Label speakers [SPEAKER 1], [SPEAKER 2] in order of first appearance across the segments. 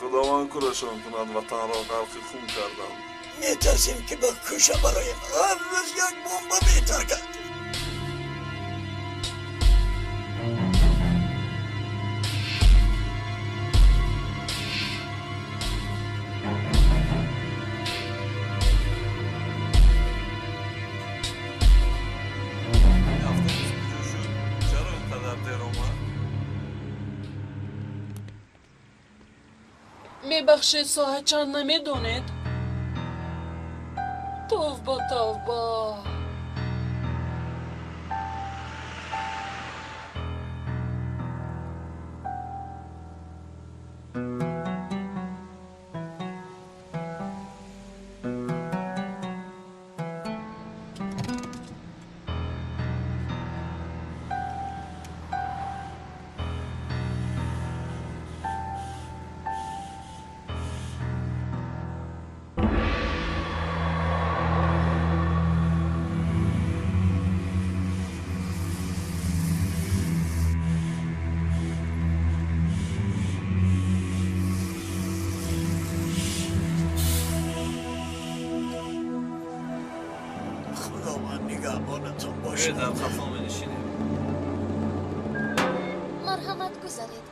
[SPEAKER 1] Худованд кӯрашон кунад, ватанро ғарқи хун карданд.
[SPEAKER 2] Метарсем, ки ба кӯша бароем. Ҳар рӯз як бомба метаркад.
[SPEAKER 1] Автобус куҷо шуд? Чаро ин қадар дер омад?
[SPEAKER 3] Мебахшед, соат чанд намедонед? Тавба, тавба.
[SPEAKER 2] Нигоҳбонатон бошад.
[SPEAKER 1] Дар қафо менишинем.
[SPEAKER 4] Марҳамат, гузаред.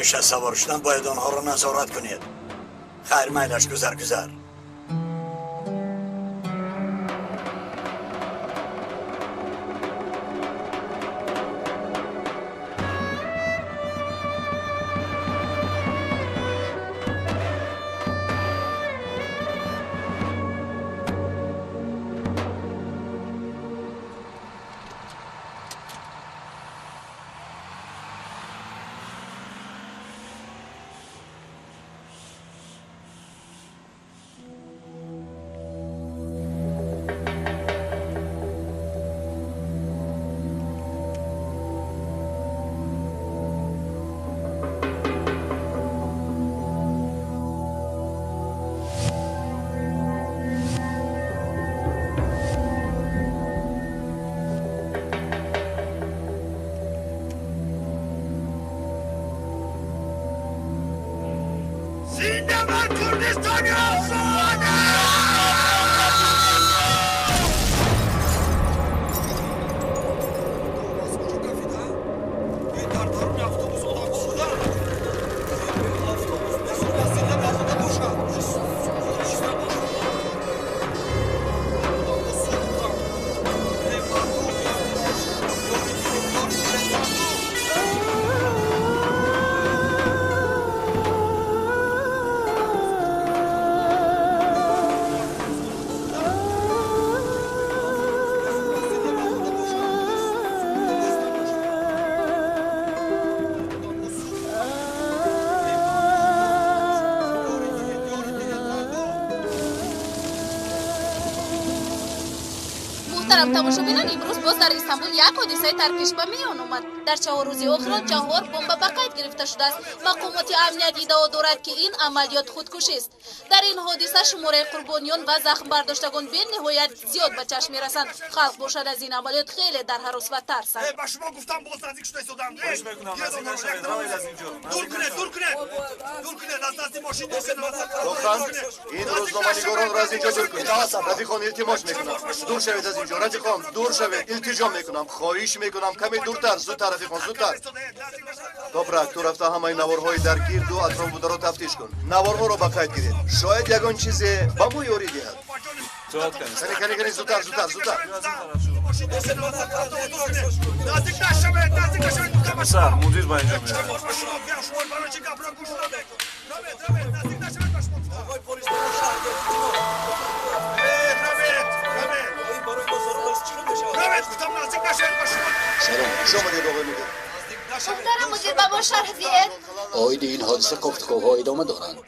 [SPEAKER 2] Пеш аз савор шудан бояд онҳоро назорат кунед. Хайр, майлаш, гузар, гузар.
[SPEAKER 5] Зинда бар Курдистони озод!
[SPEAKER 1] Дар даруни автобус одамҳо буданд.
[SPEAKER 4] Муҳтарам тамошобинон, имрӯз боз дар Истанбул як ҳодисаи таркиш ба миён омад. Дар 4 рӯзи охирон 4 бомба ба қайд гирифта шудааст. Мақомоти амният иддао дорад, ки ин амалиёт худкушист. Дар ин ҳодиса шумораи қурбониён ва захмбардоштагон бениҳоят зиёд ба чашм мерасанд. Халқ бошад аз ин амалиёт хеле дар ҳарос ва тарсанд.
[SPEAKER 5] Ба шумо гуфтам, боз наздик шуда истодам. Дур кунед, дур кунед, дур кунед аз назди мошин.
[SPEAKER 6] Лутфан ин рӯзноманигоронро аз инҷо дур кунед. Рафиқон, илтимос мекунам, дур шавед аз инҷо. Рафиқон, дур шавед, илтиҷо мекунам, хоҳиш мекунам, каме дуртар, зудтар, рафиқон, зудтар. Топрак, ту рафта ҳамаи наворҳои дар гирду атроф бударо тафтиш кун. Наворҳоро ба қайд гиред, шояд ягон чизе ба мо ёрӣ диҳад. Кани, кани, кани, зудтар, зудтар, зудтар.
[SPEAKER 5] Наздик нашавед, наздик нашавед.
[SPEAKER 1] Писар, мудир ба инҷо меояд.
[SPEAKER 6] Салом, хуш омадед, оғои мудир.
[SPEAKER 4] Муҳтарам мудир, ба мо шарҳ диҳед.
[SPEAKER 7] Оиди ин ҳодиса кофтуковҳо идома доранд.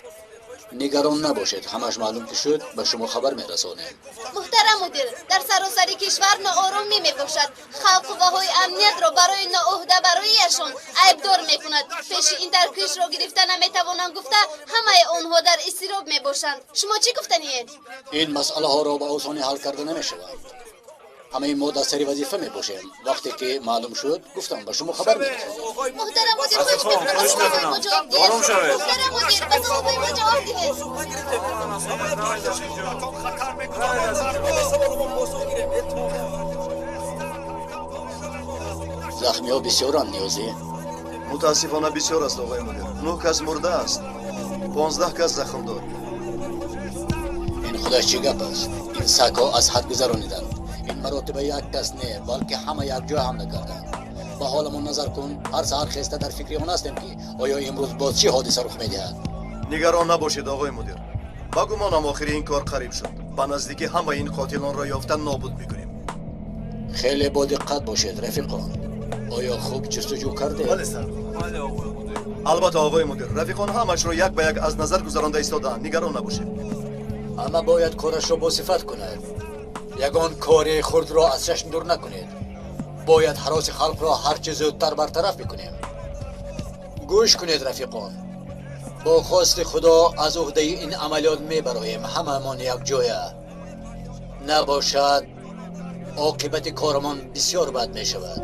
[SPEAKER 7] Нигарон набошед, ҳамаш маълум ки шуд, ба шумо хабар мерасонем.
[SPEAKER 4] Муҳтарам мудир, дар саросари кишвар нооромӣ мебошад. Халқ қувваҳои амниятро барои ноуҳдабароияшон айбдор мекунад. Пеши ин таркишро гирифта наметавонанд гуфта, ҳамаи онҳо дар изтироб мебошанд. Шумо чӣ гуфтаниед?
[SPEAKER 7] Ин масъалаҳоро ба осонӣ ҳал карда намешаванд. Ҳамаи мо дар сари вазифа мебошем. Вақте ки маълум шуд, гуфтам, ба шумо хабар мерасонем.
[SPEAKER 4] Муҳтарам мудир, хоҳиш мекунам, ба саволҳои мо ҷавоб диҳед. Муҳтарам мудир, ба саволҳои мо ҷавоб диҳед.
[SPEAKER 7] Захмиҳо бисёранд, Ниёзӣ?
[SPEAKER 6] Мутаассифона, бисёр аст, оғои мудир. 9 кас мурдааст, 15 кас захмдор.
[SPEAKER 7] Ин худаш чӣ гап аст? Ин сагҳо аз ҳад гузарониданд. Ин маротиба як кас не, балки ҳама якҷоя ҳамла карданд. Ба ҳоламон назар кун, ҳар саҳар хеста дар фикри он ҳастем, ки оё имрӯз боз чӣ ҳодиса рух медиҳад.
[SPEAKER 6] Нигарон набошед, оғои мудир. Ба гумонам, охири ин кор қариб шуд. Ба наздикӣ ҳамаи ин қотилонро ёфта нобуд мекунем.
[SPEAKER 7] Хеле бодиққат бошед, рафиқон. Оё хуб ҷустуҷӯ кардед?
[SPEAKER 6] Бале, сар. Албатта, оғои мудир. Рафиқон ҳамашро як ба як аз назар гузаронда истодаанд. Нигарон набошед.
[SPEAKER 7] Ҳама бояд корашро босифат кунад. Ягон кори хурдро аз чашм дур накунед. Бояд ҳароси халқро ҳарчи зудтар бартараф бикунем. Гӯш кунед, рафиқон, бо хости Худо аз уҳдаи ин амалиёт мебароем, ҳамаамон якҷоя. Набошад, оқибати корамон бисёр бад мешавад.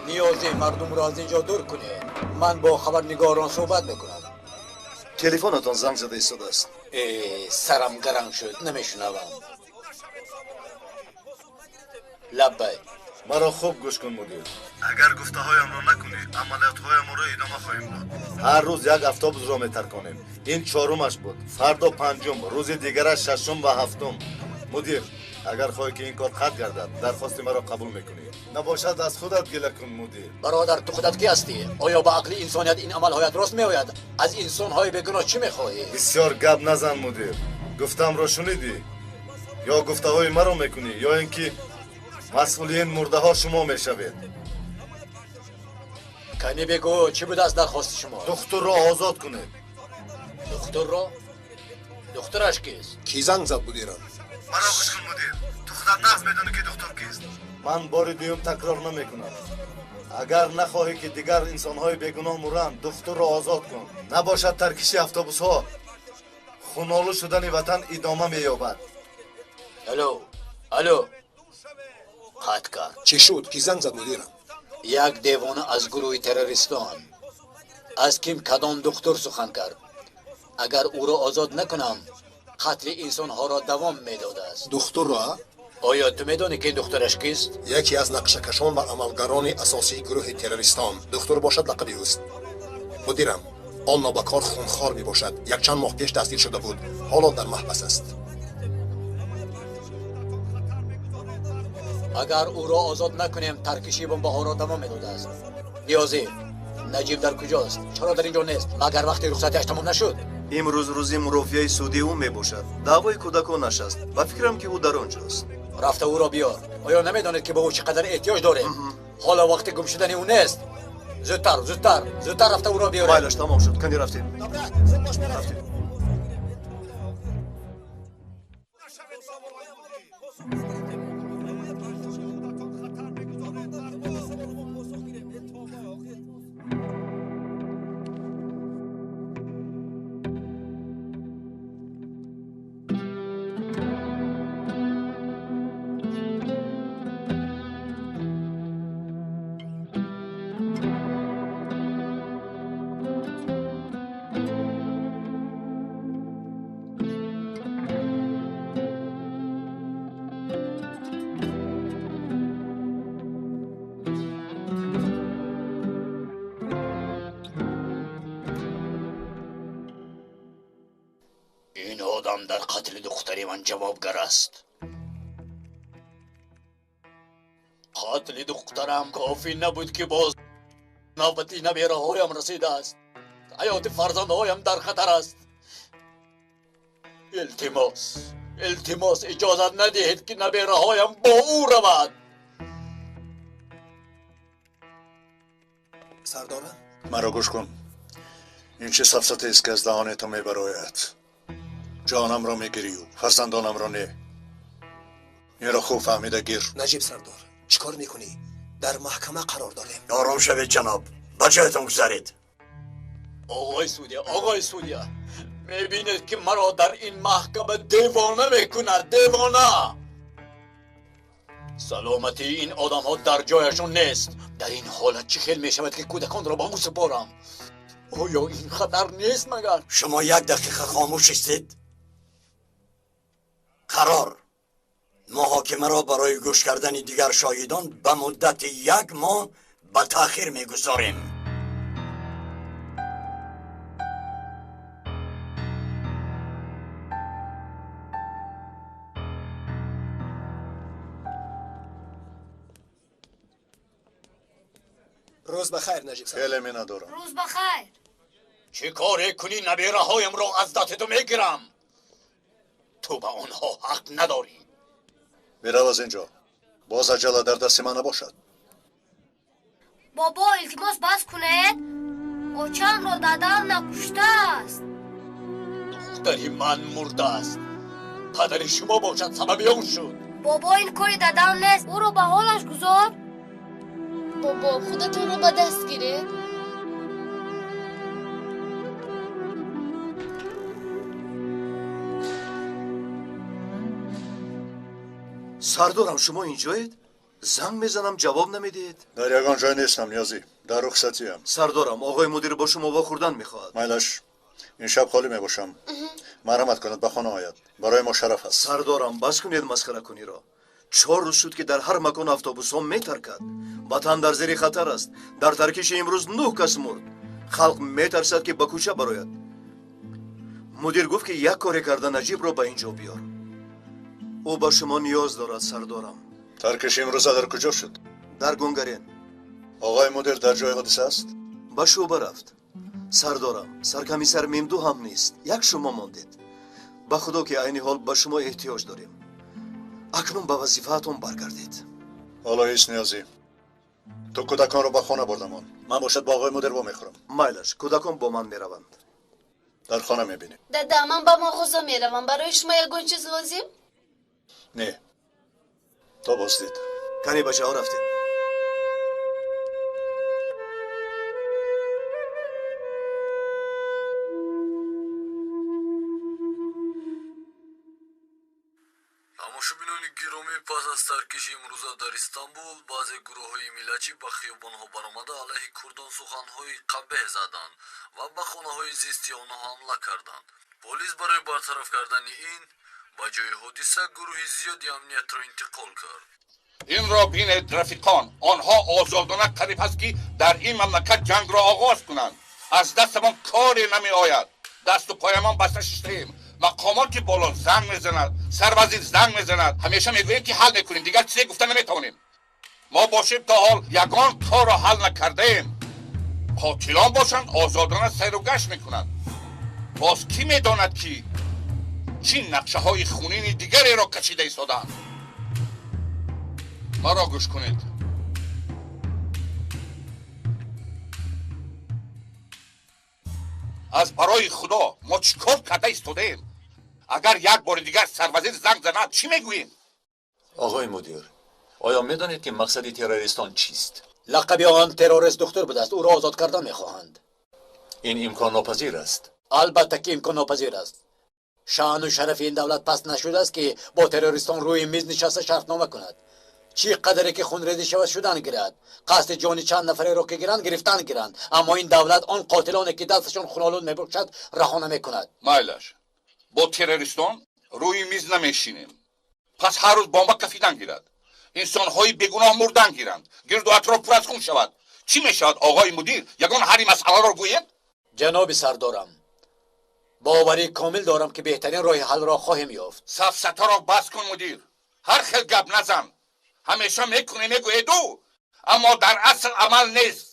[SPEAKER 7] Ниёзи мардумро аз инҷо дур кунед. Ман бо хабарнигорон суҳбат мекунам.
[SPEAKER 6] Телефонатон занг зада истодааст.
[SPEAKER 7] Э, сарам гаранг шуд, намешунавам. Лаббай.
[SPEAKER 8] Маро хуб гӯш кун, мудир.
[SPEAKER 6] Агар гуфтаҳоямро накунӣ, амалиётҳоямонро идома хоҳем дод.
[SPEAKER 8] Ҳар рӯз як автобусро метарконем. Ин чорумаш буд, фардо панҷум, рӯзи дигараш шашум ва ҳафтум. Мудир, агар хоҳӣ, ки ин кор қатъ гардад, дархости маро қабул мекунӣ. Набошад, аз худат гила кун, мудир.
[SPEAKER 7] Бародар, ту худат кӣ ҳастӣ? Оё ба ақли инсоният ин амалҳоят рост меояд? Аз инсонҳои бегуноҳ чӣ мехоҳӣ?
[SPEAKER 8] Бисёр гап назан, мудир. Гуфтамро шунидӣ? Ё гуфтаҳои маро мекунӣ, ё ин ки масъули ин мурдаҳо шумо мешавед.
[SPEAKER 7] Кани бигӯ, чӣ будааст дархости шумо?
[SPEAKER 8] Духтурро озод кунед.
[SPEAKER 7] Духтурро? Духтураш кист?
[SPEAKER 9] Кӣ занг зад, мудирам?
[SPEAKER 6] Маро гӯш кун, мудир. Ту худат нағз медонӣ, ки духтур кист.
[SPEAKER 8] Ман бори дуюм такрор намекунам. Агар нахоҳӣ, ки дигар инсонҳои бегуноҳ муранд, духтурро озод кун. Набошад, таркиши автобусҳо, хунолу шудани ватан идома меёбад.
[SPEAKER 7] Алло, алло, қатъ кард.
[SPEAKER 9] Чӣ шуд? Кӣ занг зад, мудирам?
[SPEAKER 7] Як девона аз гурӯҳи террористон. Аз ким кадом духтур сухан кард. Агар ӯро озод накунам, қатли инсонҳоро давом медодааст.
[SPEAKER 9] Духтурро?
[SPEAKER 7] Оё ту медонӣ, ки духтураш кист?
[SPEAKER 9] Яке аз нақшакашон ва амалгарони асосии гурӯҳи террористон. Духтур бошад лақаби ӯст. Мудирам, он нобакор хунхор мебошад. Якчанд моҳ пеш дастгир шуда буд, ҳоло дар маҳбас аст.
[SPEAKER 7] Агар ӯро озод накунем, таркиши бомбаҳоро давом медодааст. Ниёзӣ, Наҷиб дар куҷост? Чаро дар ин ҷо нест? Магар вақти рухсатиаш тамом нашуд?
[SPEAKER 6] Имрӯз рӯзи мурофиаи судии ӯ мебошад. Даъвои кӯдаконаш аст. Ба фикрам, ки ӯ дар он ҷост.
[SPEAKER 7] Рафта ӯро биёр. Оё намедонед, ки ба ӯ чӣ қадар эҳтиёҷ дорем? Ҳоло вақти гум шудани ӯ нест. Зудтар, зудтар, зудтар рафта ӯро биёред.
[SPEAKER 6] Майлаш, тамом шуд. Кани рафтем. Рафтем.
[SPEAKER 7] Дар қатли духтари ман ҷавобгар аст. Қатли духтарам кофӣ набуд, ки боз навбати набераҳоям расидааст. Ҳаёти фарзандҳоям дар хатар аст. Илтимос, илтимос, иҷозат надиҳед, ки набераҳоям бо ӯ равад.
[SPEAKER 9] Сардорам,
[SPEAKER 10] маро гӯш кун. Ин чӣ сафсатаест, ки аз даҳони ту мебарояд? Ҷонамро мегирию фарзандонамро не. Инро хуб фаҳмида гир.
[SPEAKER 9] Наҷиб сардор, чӣ кор мекунӣ? Дар маҳкама қарор дорем.
[SPEAKER 2] Ором шавед, ҷаноб. Ба ҷоятон гузаред.
[SPEAKER 7] Оғои судя, оғои судя, мебинед, ки маро дар ин маҳкама девона мекунад, девона. Саломатии ин одамҳо дар ҷояшон нест. Дар ин ҳолат чӣ хел мешавад, ки кӯдаконро ба ӯ супорам? Оё ин хатар нест магар?
[SPEAKER 2] Шумо як дақиқа хомӯш истед. Қарор: муҳокимаро барои гӯш кардани дигар шоҳидон ба муддати як моҳ ба таъхир мегузорем.
[SPEAKER 9] Рӯз ба хайр, Наҷиб сардор.
[SPEAKER 10] Хеле миннатдорам.
[SPEAKER 11] Рӯз ба хайр.
[SPEAKER 7] Чӣ коре кунӣ, набераҳоямро аз дасти ту мегирам. Ту ба онҳо ҳақ надорӣ.
[SPEAKER 10] Бирав аз инҷо. Боз аҷала дар дасти ман набошад.
[SPEAKER 11] Бобо, илтимос, бас кунед. Очамро дадам накуштааст.
[SPEAKER 7] Духтари ман мурдааст. Падари шумо бошад сабаби он шуд.
[SPEAKER 11] Бобо, ин кори дадам нест. Ӯро ба ҳолаш гузор.
[SPEAKER 4] Бобо, худатонро ба даст гиред.
[SPEAKER 6] Сардорам, шумо инҷоед? Занг мезанам, ҷавоб намедиҳед.
[SPEAKER 10] Дар ягон ҷой нестам, Ниёзӣ. Дар рухсатиям.
[SPEAKER 6] Сардорам, оғои мудир бо шумо вохӯрдан мехоҳад.
[SPEAKER 10] Майлаш, ин шаб холӣ мебошам. Марҳамат кунад, ба хона ояд. Барои мо шараф аст.
[SPEAKER 6] Сардорам, бас кунед масхаракуниро. 4 рӯз шуд, ки дар ҳар макон автобусҳо метаркад. Ватан дар зери хатар аст. Дар таркиши имрӯз 9 кас мурд. Халқ метарсад, ки ба кӯча барояд. Мудир гуфт, ки як коре карда Наҷибро ба инҷо биёр. Ӯ ба шумо ниёз дорад, сардорам.
[SPEAKER 10] Таркиши имрӯза дар куҷо шуд?
[SPEAKER 6] Дар Гунгарен.
[SPEAKER 10] Оғои мудир дар ҷои ҳодиса аст?
[SPEAKER 6] Ба шӯъба рафт. Сардорам, саркомиссар Мемду ҳам нест. Як шумо мондед. Ба худо, ки айни ҳол ба шумо эҳтиёҷ дорем. Акнун ба вазифаатон баргардед.
[SPEAKER 10] Ҳоло ҳеҷ, Ниёзӣ. Ту кӯдаконро ба хона бурдамон. Ман бошад бо оғои мудир вомехӯрам.
[SPEAKER 6] Майлаш, кӯдакон бо ман мераванд.
[SPEAKER 10] Дар хона мебинем.
[SPEAKER 4] Дада, ман ба мағоза меравам. Барои шумо ягон чиз лозим?
[SPEAKER 10] Не. То боздид.
[SPEAKER 6] Кани бачаҳо, рафтем.
[SPEAKER 1] Тамошобинони гиромӣ, пас аз таркиши имрӯза дар Истанбул баъзе гурӯҳҳои миллатчӣ ба хиёбонҳо баромада алайҳи курдон суханҳои қабеҳ заданд ва ба хонаҳои зисти онҳо ҳамла карданд. Полис барои бартараф кардани ин ба ҷои ҳодиса гурӯҳи зиёди амниятро интиқол кард.
[SPEAKER 12] Инро бинед, рафиқон, онҳо озодона қариб ҳаст, ки дар ин мамлакат ҷангро оғоз кунанд. Аз дастамон коре намеояд. Дасту поямон баста шиштаем. Мақомоти боло занг мезанад, сарвазир занг мезанад. Ҳамеша мегӯем, ки ҳал мекунем, дигар чизе гуфта наметавонем. Мо бошем то ҳол ягон корро ҳал накардаем. Қотилон бошанд озодона сайру гашт мекунанд. Боз кӣ медонад ки чӣ нақшаҳои хунини дигареро кашида истодаанд? Маро гӯш кунед. Аз барои Худо мо чӣ кор карда истодаем? Агар як бори дигар сарвазир занг занад, чӣ мегӯем?
[SPEAKER 13] Оғои мудир, оё медонед ки мақсади террористон чист?
[SPEAKER 7] Лақаби он террорист духтур будааст. Ӯро озод кардан мехоҳанд.
[SPEAKER 13] Ин имконнопазир аст.
[SPEAKER 7] Албатта ки имконнопазир аст. Шаъну шарафи ин давлат паст нашудааст ки бо террористон рӯи миз нишаста шартнома кунад. Чӣ қадаре ки хунрезӣ шавад, шудан гирад. Қасди ҷони чанд нафареро ки гиранд, гирифтан гиранд. Аммо ин давлат он қотилоне ки дасташон хунолуд мебошад, раҳо намекунад.
[SPEAKER 12] Майлаш, бо террористон рӯи миз намешинем. Пас ҳар рӯз бомба кафидан гирад, инсонҳои бегуноҳ мурдан гиранд, гирду атроф пур аз хун шавад. Чӣ мешавад, оғои мудир? Ягон ҳалли масъаларо гӯед?
[SPEAKER 7] Ҷаноби сардорам, боварӣ комил дорам ки беҳтарин роҳи ҳалро хоҳем ёфт.
[SPEAKER 12] Сафсатаро бас кун, мудир. Ҳар хел гап назан. Ҳамеша мекунӣ, мегӯеду, аммо дар асл амал нест.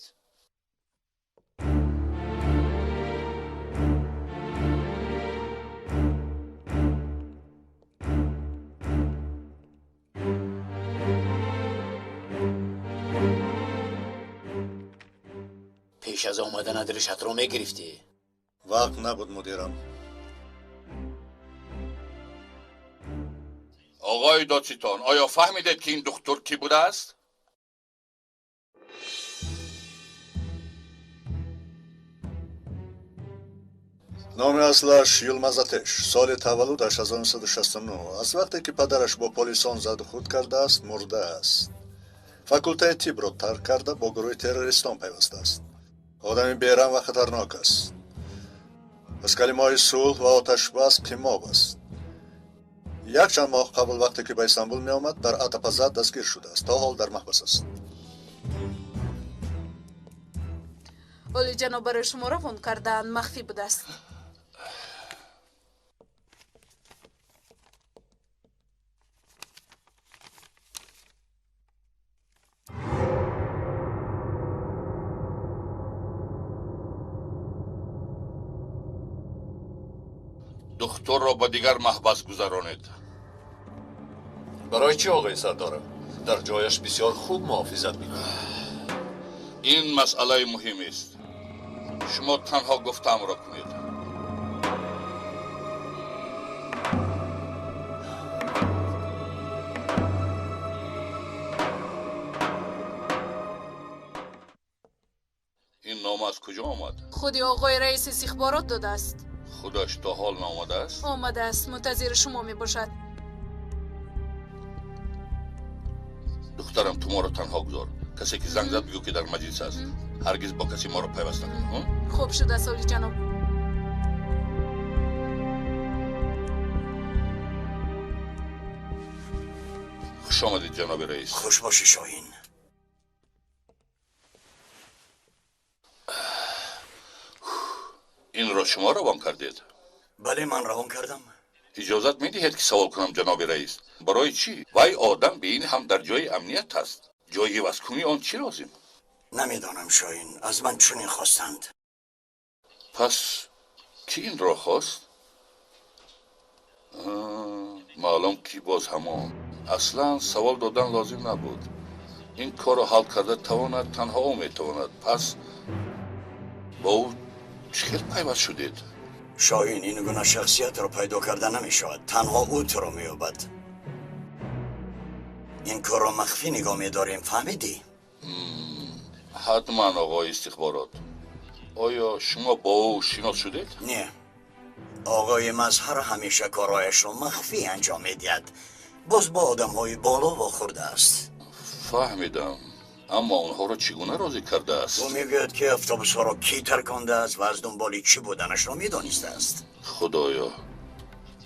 [SPEAKER 7] Пеш аз омаданат ришатро мегирифтӣ.
[SPEAKER 10] Вақт набуд, мудирам.
[SPEAKER 12] Оғои додситон, оё фаҳмидед ки ин духтур кӣ будааст?
[SPEAKER 10] Номи аслаш Юлмаз Атеш, соли таваллудаш 1969. Аз вақте ки падараш бо полисон заду худ кардааст, мурдааст. Факултаи тибро тарк карда, бо гурӯҳи террористон пайвастааст. Одами бераҳм ва хатарнок аст. Аз калимаҳои сулҳ ва оташбас қимоб аст. Якчанд моҳ қабл вақте ки ба Истанбул меомад, дар Атапазар дастгир шудааст. То ҳол дар маҳбас аст.
[SPEAKER 4] Олиҷаноб, барои шумо равон кардаанд, махфӣ будааст.
[SPEAKER 12] Духтурро ба дигар маҳбас гузаронед.
[SPEAKER 13] Барои чӣ, оғои сардорам? Дар ҷояш бисёр хуб муҳофизат мекунад.
[SPEAKER 12] Ин масъалаи муҳим аст. Шумо танҳо гуфтаамро кунед. Ин нома аз куҷо омад?
[SPEAKER 4] Худи оғои раис истихборот додааст.
[SPEAKER 12] Худаш то ҳол наомадааст?
[SPEAKER 4] Омадааст, мунтазири шумо мебошад.
[SPEAKER 12] Духтарам, ту моро танҳо гузор. Касе ки занг зад, бигӯ ки дар маҷлис аст. Ҳаргиз бо касе моро пайваст накун.
[SPEAKER 4] Хуб шудааст, олиҷаноб.
[SPEAKER 12] Хуш омадед, ҷаноби раис.
[SPEAKER 2] Хуш бошӣ, Шоҳин.
[SPEAKER 12] Инро шумо равон кардед?
[SPEAKER 2] Бале, ман равон кардам.
[SPEAKER 12] Иҷозат медиҳед ки савол кунам, ҷаноби раис? Барои чӣ? Вай одам бе ин ҳам дар ҷои амният аст. Ҷои ивазкунии он чӣ лозим?
[SPEAKER 2] Намедонам, Шоҳин, аз ман чунин хостанд.
[SPEAKER 12] Пас кӣ инро хост? Маълум ки боз ҳамон. Аслан савол додан лозим набуд. Ин корро ҳал карда тавонад танҳо ӯ метавонад. Пас бо ӯ чӣ хел пайваст шудед?
[SPEAKER 2] Шоҳин, ин гуна шахсиятро пайдо карда намешавад. Танҳо ӯ туро меёбад. Ин корро махфӣ нигоҳ медорем, фаҳмидӣ?
[SPEAKER 12] Ҳатман, оғои истихборот. Оё шумо бо ӯ шинос шудед?
[SPEAKER 2] Не. Оғои Мазҳар ҳамеша корҳояшро махфӣ анҷом медиҳад. Боз бо одамҳои боло вохӯрдааст.
[SPEAKER 12] Фаҳмидам. Аммо онҳоро чӣ гуна розӣ кардааст?
[SPEAKER 2] Ӯ мегӯяд ки автобусҳоро кӣ таркондааст ва аз дунболи чӣ буданашро медонистааст.
[SPEAKER 12] Худоё,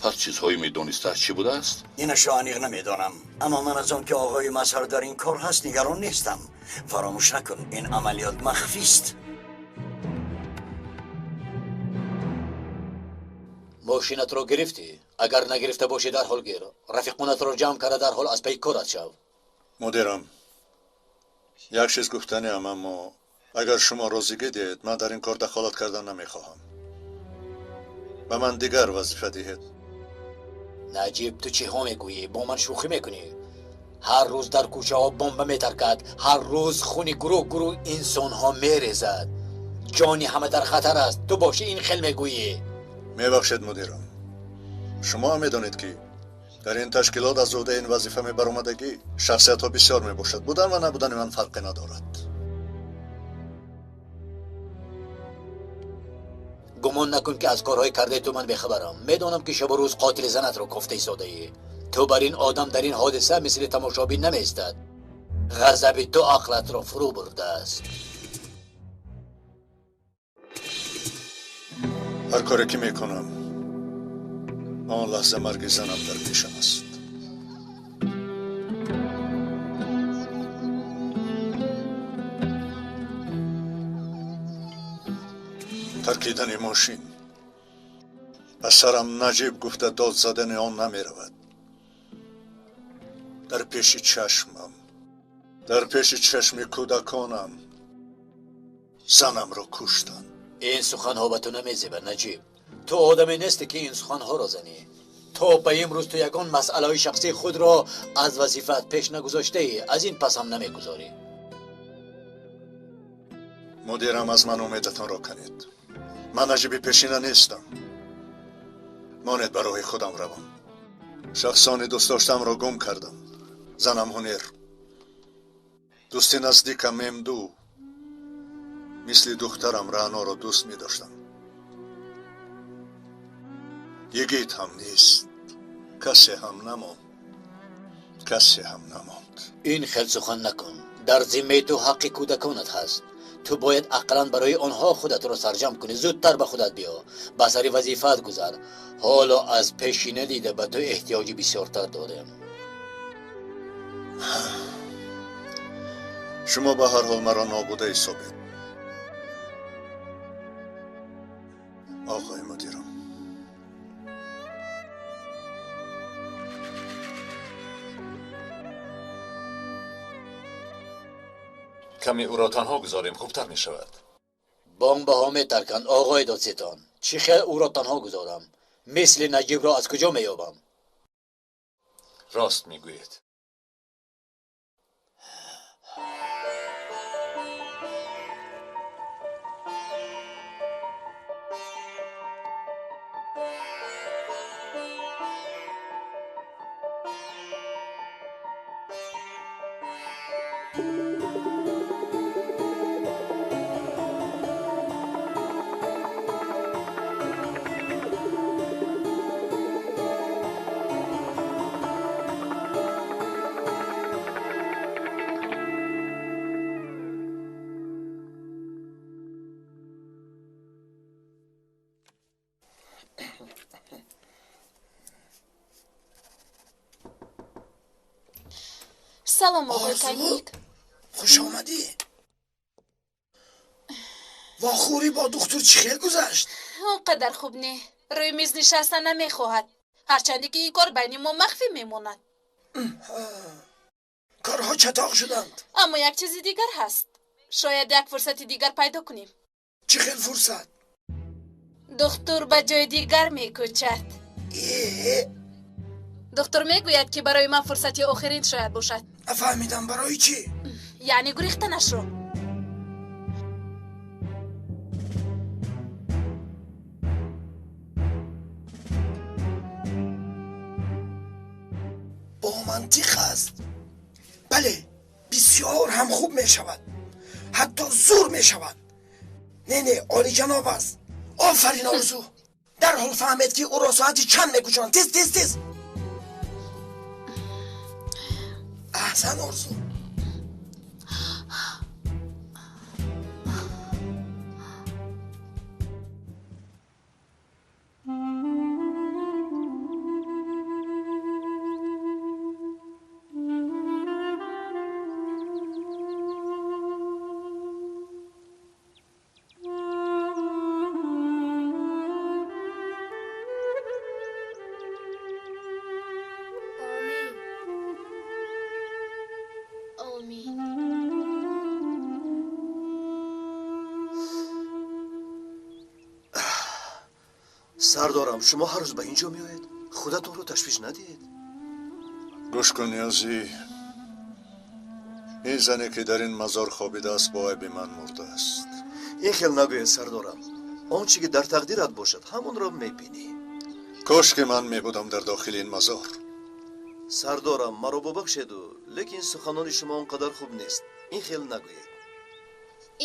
[SPEAKER 12] пас чизҳои медонистааст чӣ будааст?
[SPEAKER 2] Инашро аниқ намедонам, аммо ман аз он ки оғои Мазҳар дар ин кор ҳаст нигарон нестам. Фаромӯш накун, ин амалиёт махфист.
[SPEAKER 7] Мошинатро гирифтӣ? Агар нагирифта бошӣ, дарҳол гир. Рафиқонатро ҷамъ карда дарҳол аз пайи корат шав.
[SPEAKER 10] Мудирам, як чиз гуфтаниам, аммо агар шумо розигӣ диҳед, ман дар ин кор дахолат кардан намехоҳам. Ба ман дигар вазифа диҳед.
[SPEAKER 7] Наҷиб, ту чиҳо мегӯӣ? Бо ман шӯхӣ мекунӣ? Ҳар рӯз дар кӯчаҳо бомба метаркад, ҳар рӯз хуни гурӯҳ гурӯҳ инсонҳо мерезад. Ҷони ҳама дар хатар аст. Ту бошӣ ин хел мегӯӣ.
[SPEAKER 10] Мебахшед, мудирам. Шумо ҳам медонед, ки дар ин ташкилот аз уҳдаи ин вазифа мебаромадагӣ шахсиятҳо бисёр мебошад. Будан ва набудани ман фарқе надорад.
[SPEAKER 7] Гумон накун, ки аз корҳои кардаи ту ман бехабарам. Медонам, ки шабу рӯз қотили занатро кофта истодаӣ. Ту бар ин одам дар ин ҳодиса мисли тамошобин намеистад. Ғазаби ту ақлатро фурӯ бурдааст.
[SPEAKER 10] Ҳар коре ки мекунам, он лаҳза марги занам дар пешам аст. Таркидани мошин ба сарам Наҷиб гуфта дод задани он намеравад. Дар пеши чашмам, дар пеши чашми кӯдаконам занамро куштанд.
[SPEAKER 7] Ин суханҳо ба ту намезебад, Наҷиб. Ту одаме нестӣ, ки ин суханҳоро занӣ. То ба имрӯз ту ягон масъалаҳои шахсии худро аз вазифаат пеш нагузоштаӣ, аз ин пас ҳам намегузорӣ.
[SPEAKER 10] Мудирам, аз ман умедатонро канед. Ман Наҷиби пешина нестам. Монед ба роҳи худам равам. Шахсони дӯстдоштамро гум кардам. Занам Ҳунер, дӯсти наздикам Мемду, мисли духтарам Раъноро дӯст медоштам. Йигит ҳам нест, касе ҳам намонд, касе ҳам намонд.
[SPEAKER 7] Ин хел сухан накун. Дар зиммаи ту ҳаққи кӯдаконат ҳаст. Ту бояд ақаллан барои онҳо худатро сарҷамъ кунӣ. Зудтар ба худат биё, ба сари вазифаат гузар. Ҳоло аз пешина дида ба ту эҳтиёҷи бисёртар дорем.
[SPEAKER 10] Шумо ба ҳар ҳол маро нобуда ҳисобед, оғои мудирам.
[SPEAKER 13] Каме ӯро танҳо гузорем, хубтар мешавад.
[SPEAKER 7] Бомбаҳо метарканд, оғои додситон. Чӣ хел ӯро танҳо гузорам? Мисли Наҷибро аз куҷо меёбам?
[SPEAKER 13] Рост мегӯед.
[SPEAKER 4] Салом, оғои Калиник.
[SPEAKER 14] Хуш омадӣ. Вохӯрӣ бо духтур чӣ хел гузашт?
[SPEAKER 4] Он қадар хуб не. Рӯи миз нишаста намехоҳад, ҳарчанде ки ин кор байни мо махфӣ мемонад.
[SPEAKER 14] Корҳо чатоқ шуданд.
[SPEAKER 4] Аммо як чизи дигар ҳаст. Шояд як фурсати дигар пайдо кунем.
[SPEAKER 14] Чӣ хел фурсат?
[SPEAKER 4] Духтур ба ҷои дигар мекӯчад. Духтур мегӯяд, ки барои ман фурсати охирин шояд бошад.
[SPEAKER 14] Нафаҳмидам, барои чӣ?
[SPEAKER 4] Яъне гурехтанашро.
[SPEAKER 14] Бо мантиқ аст. Бале, бисёр ҳам хуб мешавад, ҳатто зур мешавад. Не, не, олиҷаноб аст. Офарин, Орзу. Дарҳол фаҳмед, ки ӯро соати чанд мекӯчонанд. Тез, тез, тез. Аҳсан, Орзу.
[SPEAKER 6] Сардорам, шумо ҳар рӯз ба ин ҷо меоед? Худатонро ташвиш надиҳед.
[SPEAKER 10] Гӯш кун, Ниёзӣ. Ин зане ки дар ин мазор хобидааст, бо айби ман мурдааст.
[SPEAKER 6] Ин хел нагӯед, сардорам. Он чӣ ки дар тақдират бошад, ҳамонро мебинӣ.
[SPEAKER 10] Кош ки ман мебудам дар дохили ин мазор.
[SPEAKER 6] Сардорам, маро бубахшеду, лекин суханони шумо он қадар хуб нест. Ин хел нагӯед.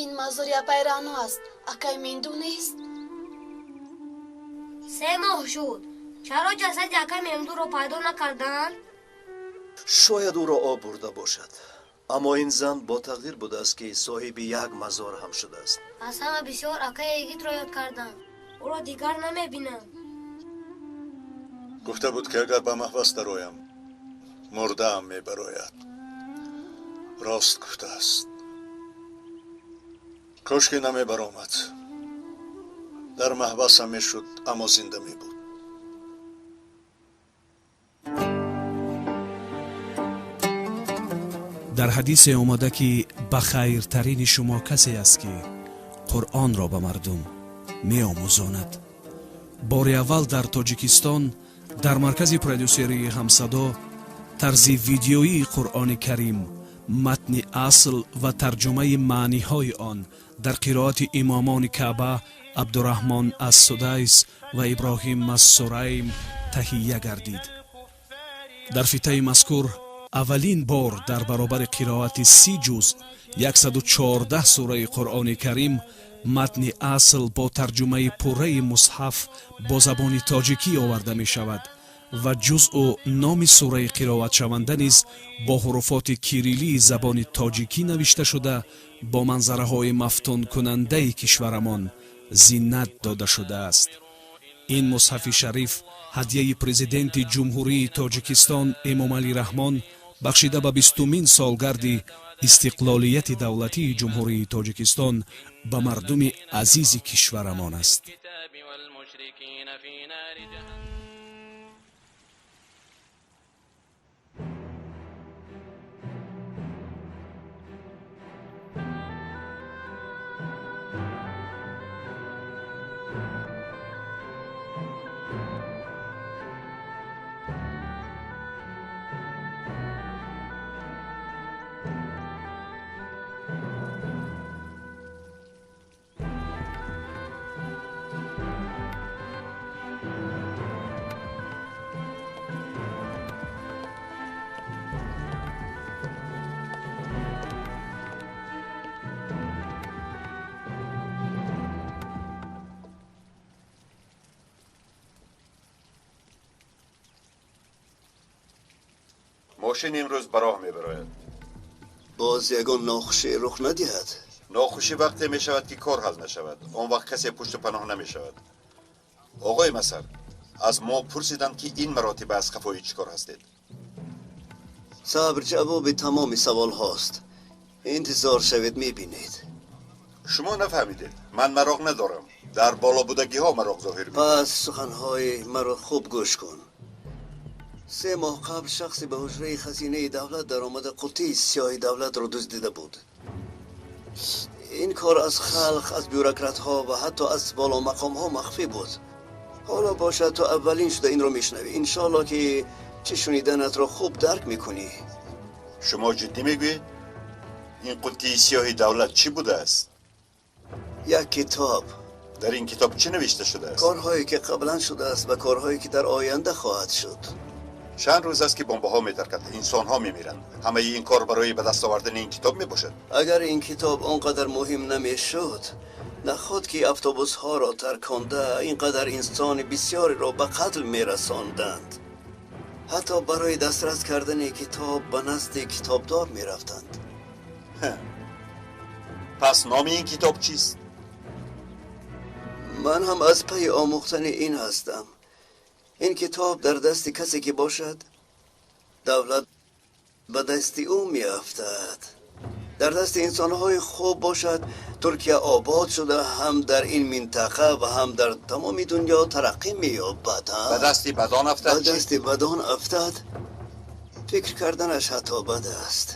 [SPEAKER 4] Ин мазори апай Раъно аст. Акай Менду нест.
[SPEAKER 11] 3 моҳ шуд. Чаро ҷасади акай Мемдуро пайдо накарданд?
[SPEAKER 6] Шояд ӯро об бурда бошад. Аммо ин зан бо тақдир будааст, ки соҳиби як мазор ҳам шудааст.
[SPEAKER 11] Аз ҳама бисёр акаи Игитро ёд кардам. Ӯро дигар намебинам.
[SPEAKER 10] Гуфта буд, ки агар ба маҳбас дароям, мурдаам мебарояд. Рост гуфтааст. Кош ки намебаромад. Дар маҳбасам мешуд, аммо зинда мебуд.
[SPEAKER 15] Дар ҳадисе омада, ки ба хайртарини шумо касе аст, ки Қуръонро ба мардум меомӯзонад. Бори аввал дар Тоҷикистон дар маркази продюсерии Ҳамсадо тарзи видеоии Қуръони Карим, матни асл ва тарҷумаи маъниҳои он дар қироати имомони Каъба Абдураҳмон ас-Судайс ва Иброҳим ас-Сурайм таҳия гардид. Дар фитаи мазкур аввалин бор дар баробари қироати 30 ҷузъ 114 сураи Қуръони Карим матни асл бо тарҷумаи пурраи мусҳаф бо забони тоҷикӣ оварда мешавад ва ҷузъу номи сураи қироатшаванда низ бо ҳуруфоти кириллии забони тоҷикӣ навишта шуда, бо манзараҳои мафтункунандаи кишварамон зинат дода шудааст. Ин мусҳафи шариф ҳадияи президенти Ҷумҳурии Тоҷикистон Эмомалӣ Раҳмон бахшида ба 20-умин солгарди истиқлолияти давлатии Ҷумҳурии Тоҷикистон ба мардуми азизи кишварамон аст.
[SPEAKER 12] Мошин имрӯз ба роҳ мебарояд.
[SPEAKER 16] Боз ягон нохушӣ рух надиҳад?
[SPEAKER 12] Нохушӣ вақте мешавад, ки кор ҳал нашавад. Он вақт касе пушту паноҳ намешавад. Оғои Масар, аз мо пурсиданд, ки ин маротиба аз қафои чӣ кор ҳастед?
[SPEAKER 16] Сабр ҷавоби тамоми саволҳост. Интизор шавед, мебинед.
[SPEAKER 12] Шумо нафаҳмидед. Ман мароқ надорам. Дар болобудагиҳо мароқ зоҳир мекунад.
[SPEAKER 16] Пас суханҳои маро хуб гӯш кун. 3 моҳ қабл шахсе ба ҳуҷраи хазинаи давлат даромада қуттии сиёҳи давлатро дуздида буд. Ин кор аз халқ, аз бюрократҳо ва ҳатто аз боломақомҳо махфӣ буд. Ҳоло бошад, ту аввалин шуда инро мешунавӣ. Иншоалло, ки чӣ шуниданатро хуб дарк мекунӣ.
[SPEAKER 12] Шумо ҷиддӣ мегӯед? Ин қуттии сиёҳи давлат чӣ будааст?
[SPEAKER 16] Як китоб.
[SPEAKER 12] Дар ин китоб чӣ навишта шудааст?
[SPEAKER 16] Корҳое ки қаблан шудааст ва корҳое ки дар оянда хоҳад шуд.
[SPEAKER 12] Чанд рӯз аст, ки бомбаҳо метарканд, инсонҳо мемиранд. Ҳамаи ин кор барои ба даст овардани ин китоб мебошад.
[SPEAKER 16] Агар ин китоб он қадар муҳим намешуд, наход ки автобусҳоро тарконда ин қадар инсони бисёреро ба қатл мерасонданд. Ҳатто барои дастрас кардани китоб ба назди китобдор мерафтанд.
[SPEAKER 12] Пас номи ин китоб чист?
[SPEAKER 16] Ман ҳам аз пайи омӯхтани ин ҳастам. Ин китоб дар дасти касе ки бошад, давлат ба дасти ӯ меафтад. Дар дасти инсонҳои хуб бошад, Туркия обод шуда, ҳам дар ин минтақа ва ҳам дар тамоми дунё тараққӣ меёбад.
[SPEAKER 12] Ба дасти бадон афтад?
[SPEAKER 16] Ба дасти бадон афтад, фикр карданаш ҳатто бад аст.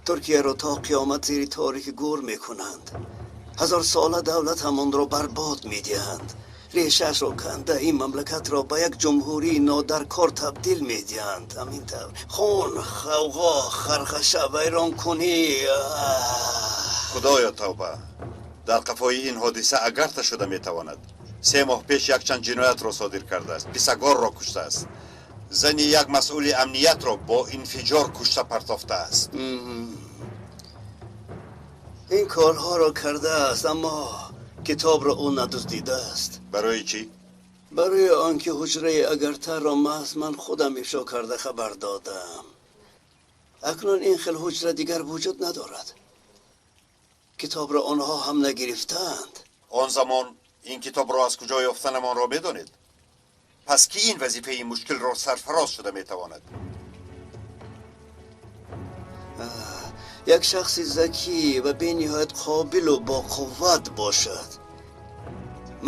[SPEAKER 16] Туркияро то қиёмат зери торики гӯр мекунанд. Ҳазорсола давлат ҳамонро барбод медиҳанд. Решаашро канда ин мамлакатро ба як ҷумҳурии нодаркор табдил медиҳанд. Ҳамин тавр хун, ғавғо, хархаша, вайронкунӣ.
[SPEAKER 17] Худоё тавба, дар қафои ин ҳодиса агарта шуда метавонад. 3 моҳ пеш якчанд ҷиноятро содир кардааст, писагорро куштааст, зани як масъули амниятро бо инфиҷор кушта партофтааст.
[SPEAKER 16] Ин корҳоро кардааст, аммо китобро ӯ надуздидааст.
[SPEAKER 17] Барои чӣ?
[SPEAKER 16] Барои он ки ҳуҷраи агартарро маҳз ман худам ифшо карда хабар додам. Акнун ин хел ҳуҷра дигар вуҷуд надорад. Китобро онҳо ҳам нагирифтаанд.
[SPEAKER 17] Он замон ин китобро аз куҷо ёфтанамонро медонед? Пас ки ин вазифаи мушкилро сарфароз шуда метавонад?
[SPEAKER 16] Як шахси закӣ ва бениҳоят қобилу боқувват бошад.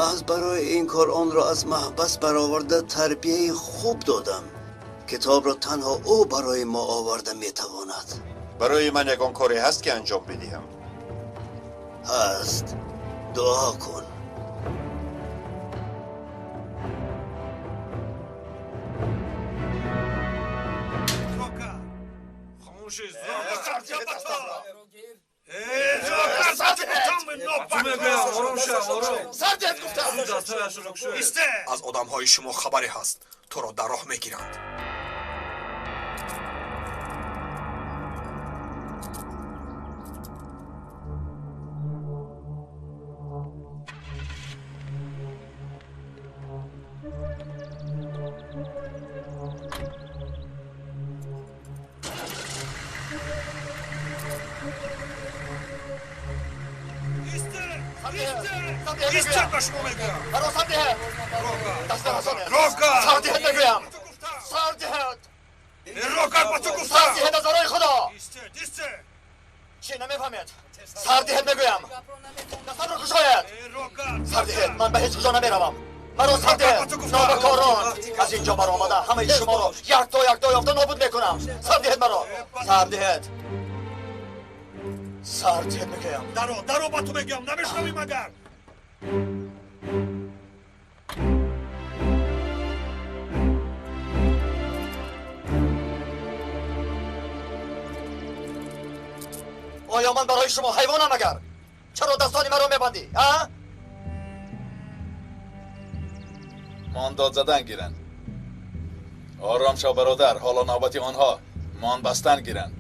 [SPEAKER 16] Маҳз барои ин кор онро аз маҳбас бароварда тарбияи хуб додам. Китобро танҳо ӯ барои мо оварда метавонад.
[SPEAKER 17] Барои ман ягон коре ҳаст ки анҷом бидиҳам?
[SPEAKER 16] Ҳаст. Дуо кун.
[SPEAKER 5] Аз одамҳои шумо хабаре ҳаст, туро дар роҳ мегиранд.
[SPEAKER 7] Шуморо якто якто ёфта нобуд мекунам. Сар диҳед маро, сар диҳед, сар диҳед мегӯям.
[SPEAKER 5] Даро, даро ба ту мегӯям, намешунавӣ магар?
[SPEAKER 7] Оё ман барои шумо ҳайвонам магар? Чаро дастони маро мебандӣ, а?
[SPEAKER 18] Мон дод задан гиранд. Ором шав бародар, ҳоло навбати онҳо мон бастан гиранд.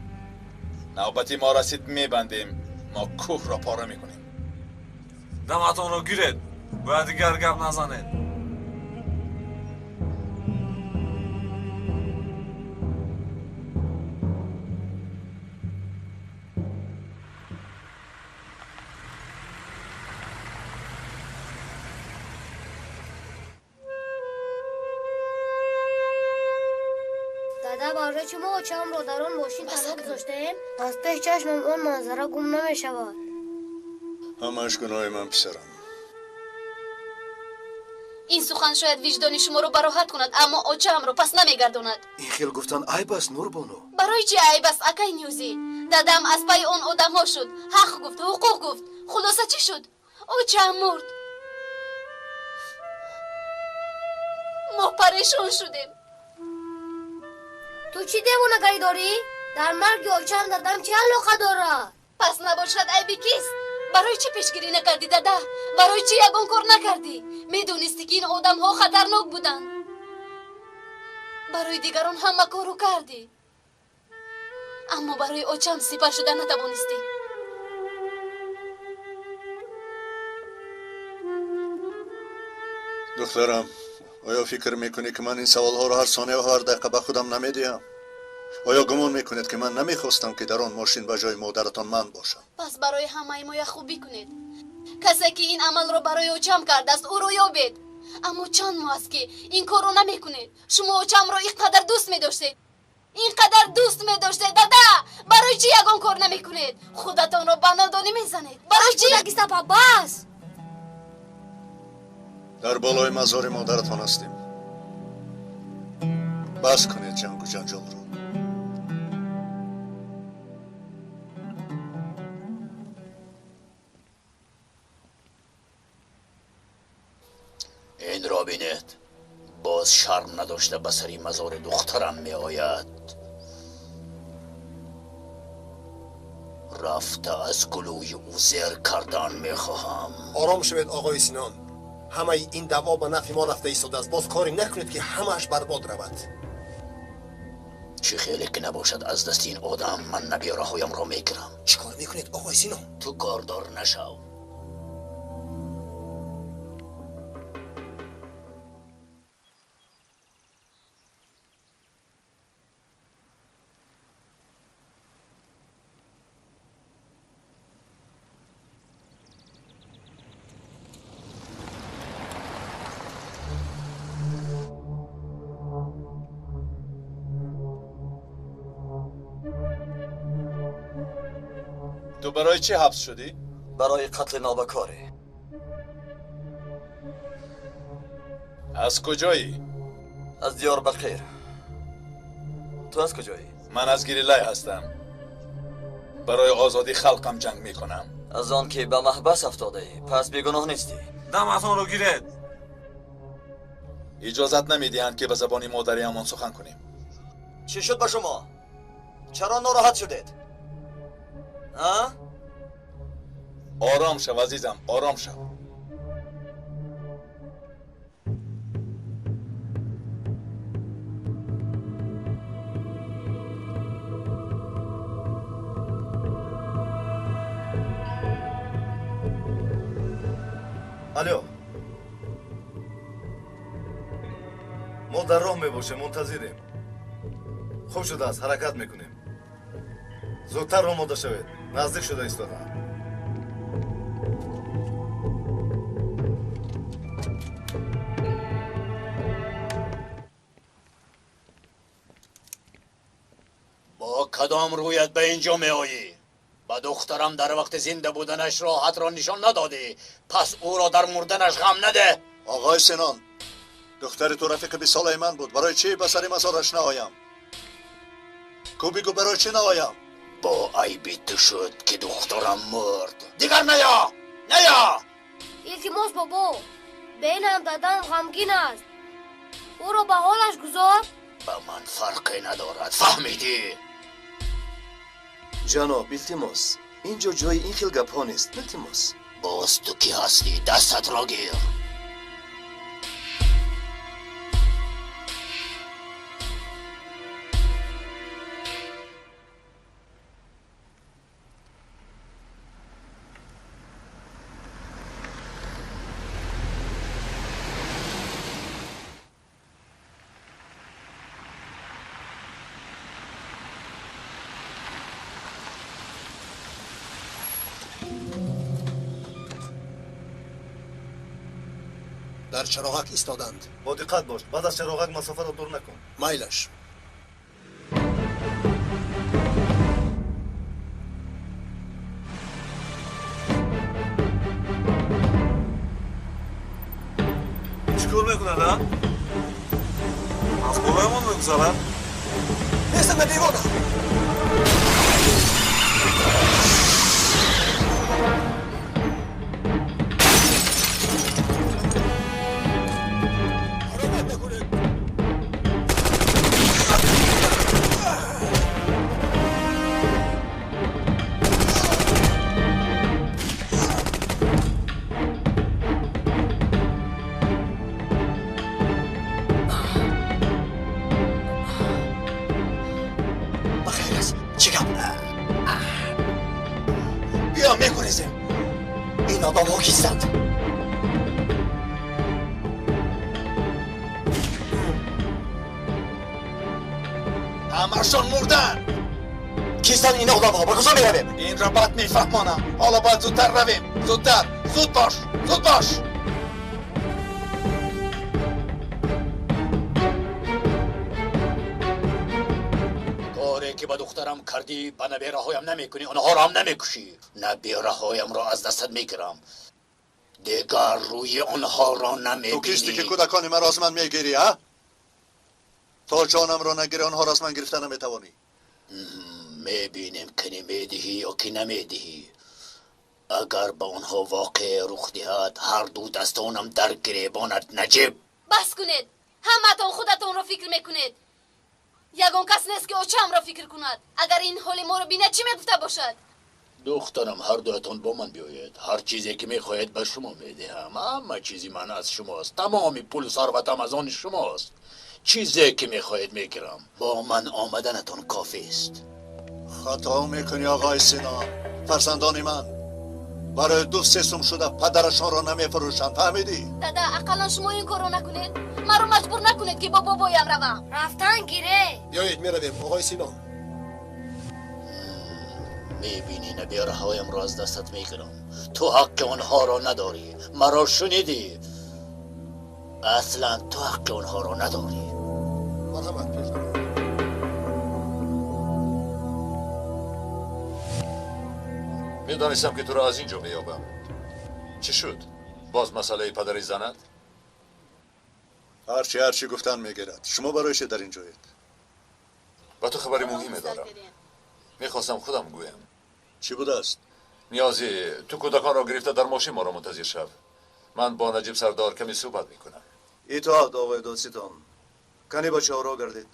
[SPEAKER 18] Навбати мо расид, мебандем. Мо кӯҳро пора мекунем.
[SPEAKER 1] Даматонро гиред, бояд дигар гап назанед.
[SPEAKER 11] Барои чӣ мо очамро дар он мошин танҳо гузоштаем? Аз пеш чашмам он манзара гум намешавад.
[SPEAKER 10] Ҳамааш гуноҳи ман, писарам.
[SPEAKER 4] Ин сухан шояд виҷдони шуморо бароҳат кунад, аммо очаамро пас намегардонад.
[SPEAKER 6] Ин хел гуфтан айб аст, Нурбону.
[SPEAKER 4] Барои чӣ айб аст, акай Нюзӣ? Дадам аз пайи он одамҳо шуд, ҳақ гуфт, ҳуқуқ гуфт. Хулоса чӣ шуд? Очаам мурд. Мо парешон шудем.
[SPEAKER 11] Ту чӣ девонагарӣ дорӣ? Дар марги очаам дадам чӣ алоқа дорад?
[SPEAKER 4] Пас набошад айби кист? Барои чӣ пешгирӣ накардӣ, дада? Барои чӣ ягон кор накардӣ? Медонистӣ, ки ин одамҳо хатарнок буданд. Барои дигарон ҳама корро кардӣ, аммо барои очам сипар шуда натавонистӣ.
[SPEAKER 10] Духтарам, оё фикр мекунӣ, ки ман ин саволҳоро ҳар сония ва ҳар дақиқа ба худам намедиҳам? Оё гумон мекунед, ки ман намехостам, ки дар он мошин ба ҷои модаратон ман бошам?
[SPEAKER 4] Пас барои ҳамаи мо як хубӣ кунед. Касе ки ин амалро барои очам кардааст, ӯро ёбед. Аммо чанд моҳ аст, ки ин корро намекунед. Шумо очамро ин қадар дӯст медоштед, ин қадар дӯст медоштед, дада! Барои чӣ ягон кор намекунед? Худатонро ба нодонӣ мезанед. Барои чӣ?
[SPEAKER 11] Гистапа, бас!
[SPEAKER 10] Дар болои мазори модаратон ҳастем. Бас кунед ҷангу ҷанҷолро.
[SPEAKER 7] Инро бинед. Боз шарм надошта ба сари мазори духтарам меояд. Рафта аз гулӯи ӯ зер кардан мехоҳам.
[SPEAKER 9] Ором шавед, оғои Синон. Ҳамаи ин даъво ба нафъи мо рафта истодааст. Боз коре накунед, ки ҳамааш барбод равад.
[SPEAKER 7] Чӣ хеле ки набошад, аз дасти ин одам ман набераҳоямро мегирам.
[SPEAKER 14] Чӣ кор мекунед, оғои Синон?
[SPEAKER 7] Ту кордор нашав.
[SPEAKER 18] تو برای چه حبس شدی؟
[SPEAKER 1] برای قتل نابکاری.
[SPEAKER 18] از کجایی؟
[SPEAKER 1] از دیار بقیر. تو از کجایی؟
[SPEAKER 18] من از گریلای هستم. برای آزادی خلقم جنگ میکنم.
[SPEAKER 1] از آن که به محبس افتاده ای پس بیگناه نیستی.
[SPEAKER 19] دم رو گیرد.
[SPEAKER 18] اجازت نمیدهند که به زبان مادری همان سخن کنیم.
[SPEAKER 1] چی شد با شما؟ چرا ناراحت شدید؟ ها؟
[SPEAKER 18] آرام شو عزیزم، آرام شو.
[SPEAKER 8] الو، ما در راه میباشیم، منتظریم. خوب شده است، حرکت میکنیم. زودتر آماده شوید، نزدیک شده ایستادم.
[SPEAKER 7] با کدام رویت به اینجا می آیی؟ با دخترم در وقت زنده بودنش راحت را نشان ندادی، پس او را در مردنش غم نده.
[SPEAKER 10] آقای سنان، دختر تو رفیق 20 ساله من بود. برای چی به سر مزارش نآیم؟ کو بگو برای چی نآیم؟
[SPEAKER 7] با عیبی تو شد که دخترم مرد. دیگر نیا، نیا.
[SPEAKER 11] التماس بابا، بینم دادم غمگین است. او را به حالش گذار.
[SPEAKER 7] به من فرقی ندارد، فهمیدی؟
[SPEAKER 6] جناب التماس، اینجا جای این خیل گپ ها نیست. التماس.
[SPEAKER 7] باز تو کی هستی؟ دستت را گیر.
[SPEAKER 9] در چراغک ایستادند.
[SPEAKER 8] با دقت باش، بعد از چراغک مسافه را دور نکن.
[SPEAKER 9] مایلش.
[SPEAKER 19] چیکار میکنند؟ از بالایمان میگذرند.
[SPEAKER 14] نیستم دیوانه.
[SPEAKER 18] همشان مردن.
[SPEAKER 1] کیستن این آدم‌ها؟ به کجا می‌رویم؟
[SPEAKER 18] این را بد میفهمانم. حالا باید زودتر رویم. زودتر، زود باش، زود باش.
[SPEAKER 7] کاری که به دخترم کردی به نبیره‌هایم نمی‌کنی، آنها را هم نمی‌کشی. نبیره‌هایم را از دستت می‌گیرم. دیگر روی آنها را نمی‌بینی.
[SPEAKER 10] تو کیستی که کودکان مرا از من می‌گیری؟ ها؟ تا جانم را نگیری آنها را از من گرفته نمیتوانی.
[SPEAKER 7] میبینیم که نمیدهی یا که نمیدهی. Агар ба онҳо воқеа рух диҳад, ҳар ду дастонам дар гиребонат, Наҷиб.
[SPEAKER 11] Бас кунед, ҳамаатон худатонро фикр мекунед. Ягон кас нест, ки очаамро фикр кунад. Агар ин ҳоли моро бинад, чӣ мегуфта бошад?
[SPEAKER 7] Духтарам, ҳар дуятон бо ман биёед. Ҳар чизе ки мехоҳед ба шумо медиҳам. Ҳама чизи ман аз шумост. Тамоми пулу сарватам аз они шумост. Чизе ки мехоҳед мегирам. Бо ман омаданатон кофист.
[SPEAKER 10] Хато мекунӣ, оғои Синон. Фарзандони ман барои 2-3 сум шуда падарашонро намефурӯшанд, фаҳмидӣ?
[SPEAKER 11] Дада, ақаллан шумо ин корро накунед. Маро маҷбур накунед, ки бо бобоям равам. Рафтан гире.
[SPEAKER 9] Биёед, меравем, оғои Синон.
[SPEAKER 7] Мебинӣ, набераҳоямро аз дастат мегирам. Ту ҳаққи онҳоро надорӣ. Маро шунидӣ? Аслан ту ҳаққи онҳоро надорӣ.
[SPEAKER 9] Марҳамат, пеш.
[SPEAKER 13] Медонистам, ки туро аз ин ҷо меёбам. Чӣ шуд? Боз масъалаи падари занат?
[SPEAKER 10] Ҳарчи гуфтан мегирад. Шумо барои чӣ дар ин ҷоед?
[SPEAKER 13] Ба ту хабари муҳиме дорам. Мехостам худам гӯям.
[SPEAKER 10] Чӣ будааст?
[SPEAKER 13] Ниёзӣ, ту кӯдаконро гирифта дар мошин моро мунтазир шав. Ман бо Наҷиб сардор каме суҳбат мекунам.
[SPEAKER 6] Итоат, оғои додситон. Кани бачаҳоро гардед.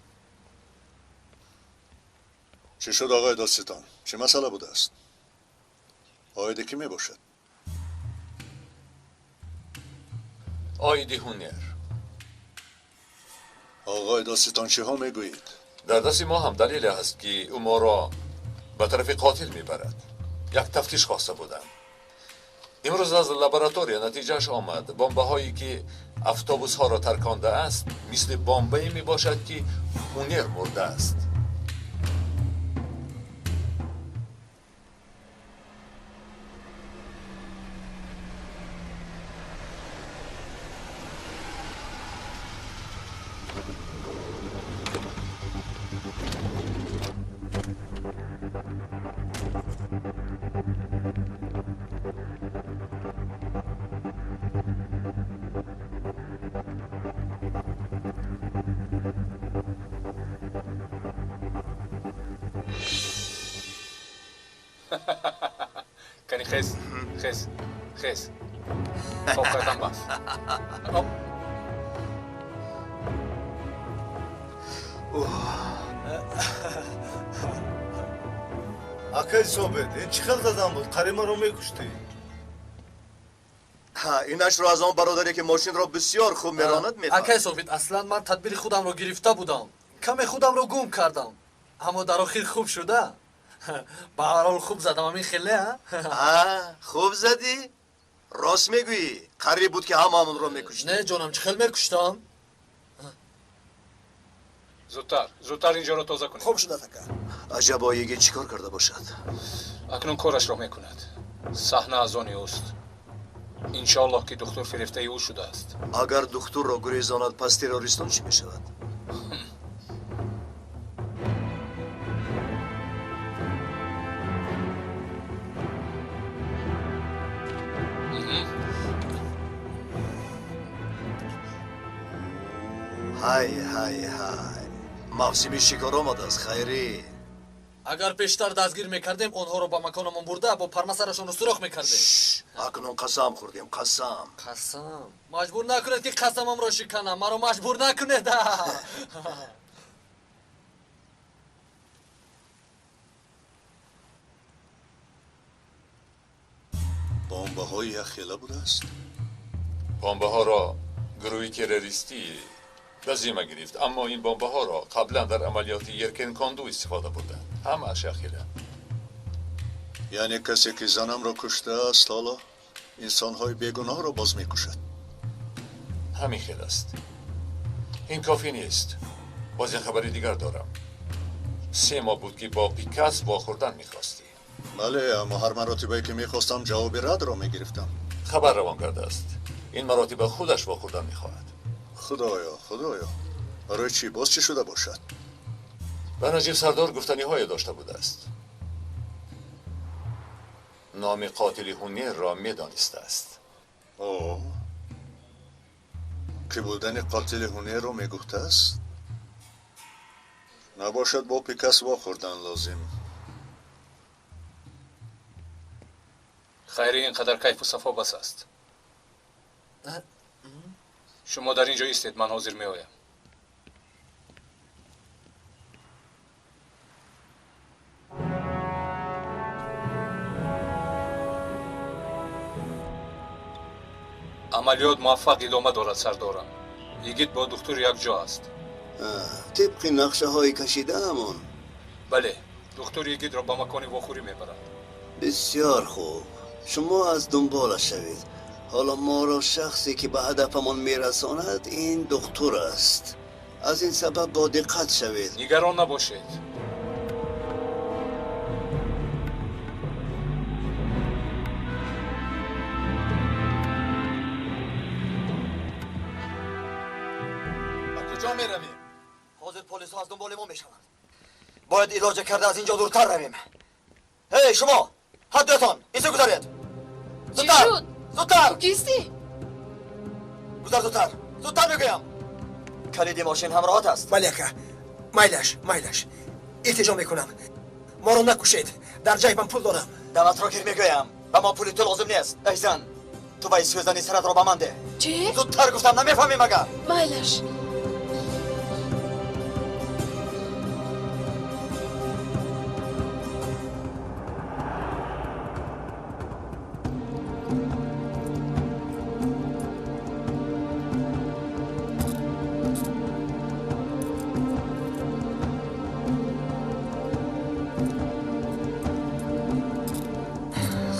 [SPEAKER 10] Чӣ шуд, оғои додситон? Чӣ масъала будааст? Оиди кӣ мебошад?
[SPEAKER 13] Оиди ҳунер.
[SPEAKER 10] Оғои додситон, чиҳо мегӯед?
[SPEAKER 13] Дар дасти мо ҳам далеле ҳаст, ки ӯ моро ба тарафи қотил мебарад. Як тафтиш хоста будам. Имрӯз аз лаборатория натиҷааш омад. Бомбаҳое ки автобусҳоро таркондааст, мисли бомбае мебошад, ки ҳунер мурдааст.
[SPEAKER 18] Кани хез, хез, хез. Хоб кардан бас.
[SPEAKER 8] Акай Собит, ин чӣ хел задан буд? Қариб маро мекуштӣ.
[SPEAKER 6] Инашро аз он бародаре, ки мошинро бисёр хуб меронад, мефаҳмам.
[SPEAKER 1] Акай Собит, аслан ман тадбири худамро гирифта будам. Каме худамро гум кардам. Аммо дар охир хуб шуда. Ба ҳар ҳол хуб задам, ҳамин хеле,
[SPEAKER 6] а? Хуб задӣ? Рост мегӯӣ? Қариб буд, ки ҳамаамонро мекуштӣ.
[SPEAKER 1] Не, ҷонам, чӣ хел мекуштам?
[SPEAKER 18] Зудтар, зудтар инҷоро тоза кунед.
[SPEAKER 14] Хуб шуда, така.
[SPEAKER 6] Аҷабо, йигит чӣ кор карда бошад?
[SPEAKER 18] Акнун корашро мекунад. Саҳна аз они ӯст. Иншоаллоҳ, ки духтур фирефтаи ӯ шудааст.
[SPEAKER 6] Агар духтурро гурезонад, пас террористон чӣ мешавад? Ҳай, ҳай, ҳай, мавсими шикор омадааст, хайрӣ.
[SPEAKER 1] Агар пештар дастгир мекардем, онҳоро ба маконамон бурда, бо парма сарашонро сурох мекардем.
[SPEAKER 6] Акнун қасам хӯрдем, қасам.
[SPEAKER 1] Қасам. Маҷбур накунед, ки қасамамро шиканам. Маро маҷбур накунед.
[SPEAKER 10] Бомбаҳои яхела будааст?
[SPEAKER 13] Бомбаҳоро гурӯҳи террористӣ ба зимма гирифт, аммо ин бомбаҳоро қаблан дар амалиёти Еркенконду истифода бурданд. Ҳамааш яхела.
[SPEAKER 10] Яъне касе, ки занамро куштааст, ҳоло инсонҳои бегуноҳро боз мекушад.
[SPEAKER 13] Ҳамин хел аст. Ин кофӣ нест. Боз як хабари дигар дорам. 3 моҳ буд, ки бо Пикас вохӯрдан мехостӣ.
[SPEAKER 10] Бале, аммо ҳар маротибае ки мехостам, ҷавоби радро мегирифтам.
[SPEAKER 13] Хабар равон кардааст. Ин маротиба худаш вохӯрдан мехоҳад.
[SPEAKER 10] Худоё, худоё, барои чӣ? Боз чӣ шуда бошад?
[SPEAKER 13] Ба Наҷиб сардор гуфтаниҳое дошта будааст. Номи қотили ҳунерро медонистааст.
[SPEAKER 10] О, ки будани қотили ҳунерро мегуфтааст? Набошад, бо Пикас вохӯрдан лозим.
[SPEAKER 20] Хайри, ин қадар кайфу сафо бас аст. Шумо дар ин ҷо истед, ман ҳозир меоям. Амалиёт муваффақ идома дорад, сардорам. Йигит бо духтур якҷо аст.
[SPEAKER 16] Тибқи нақшаҳои кашидаамон?
[SPEAKER 20] Бале, духтур йигитро ба макони вохӯрӣ мебарад.
[SPEAKER 16] Бисёр хуб. Шумо аз дунболаш шавед. Ҳоло моро шахсе ки ба ҳадафамон мерасонад ин духтур аст. Аз ин сабаб бо диққат шавед.
[SPEAKER 20] Нигарон набошед.
[SPEAKER 18] Ба куҷо меравем?
[SPEAKER 7] Ҳозир полисҳо аз дунболи мо мешаванд. Бояд илоҷа карда аз ин ҷо дуртар равем. Ҳей, шумо! Ҳар дуятон! Инсо гузаред! Зудтар! Зудтар!
[SPEAKER 3] Ту кистӣ?
[SPEAKER 7] Гузар зудтар! Зудтар мегӯям! Калиди мошин ҳамроҳат аст?
[SPEAKER 14] Бале, ака. Майлаш, майлаш. Илтиҷо мекунам. Моро накушед. Дар ҷайбам пул дорам.
[SPEAKER 7] Даматро гир мегӯям. Ба мо пули ту лозим нест. Эй зан, ту вай сӯзани саратро ба ман деҳ.
[SPEAKER 3] Чӣ?
[SPEAKER 7] Зудтар гуфтам, намефаҳмӣ магар?
[SPEAKER 3] Майлаш.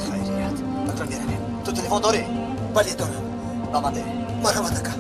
[SPEAKER 7] Хайрият. Акнун меравем. Ту телефон дорӣ?
[SPEAKER 14] Бале, дорам.
[SPEAKER 7] Ба ман деҳ.
[SPEAKER 14] Марҳамат, ака.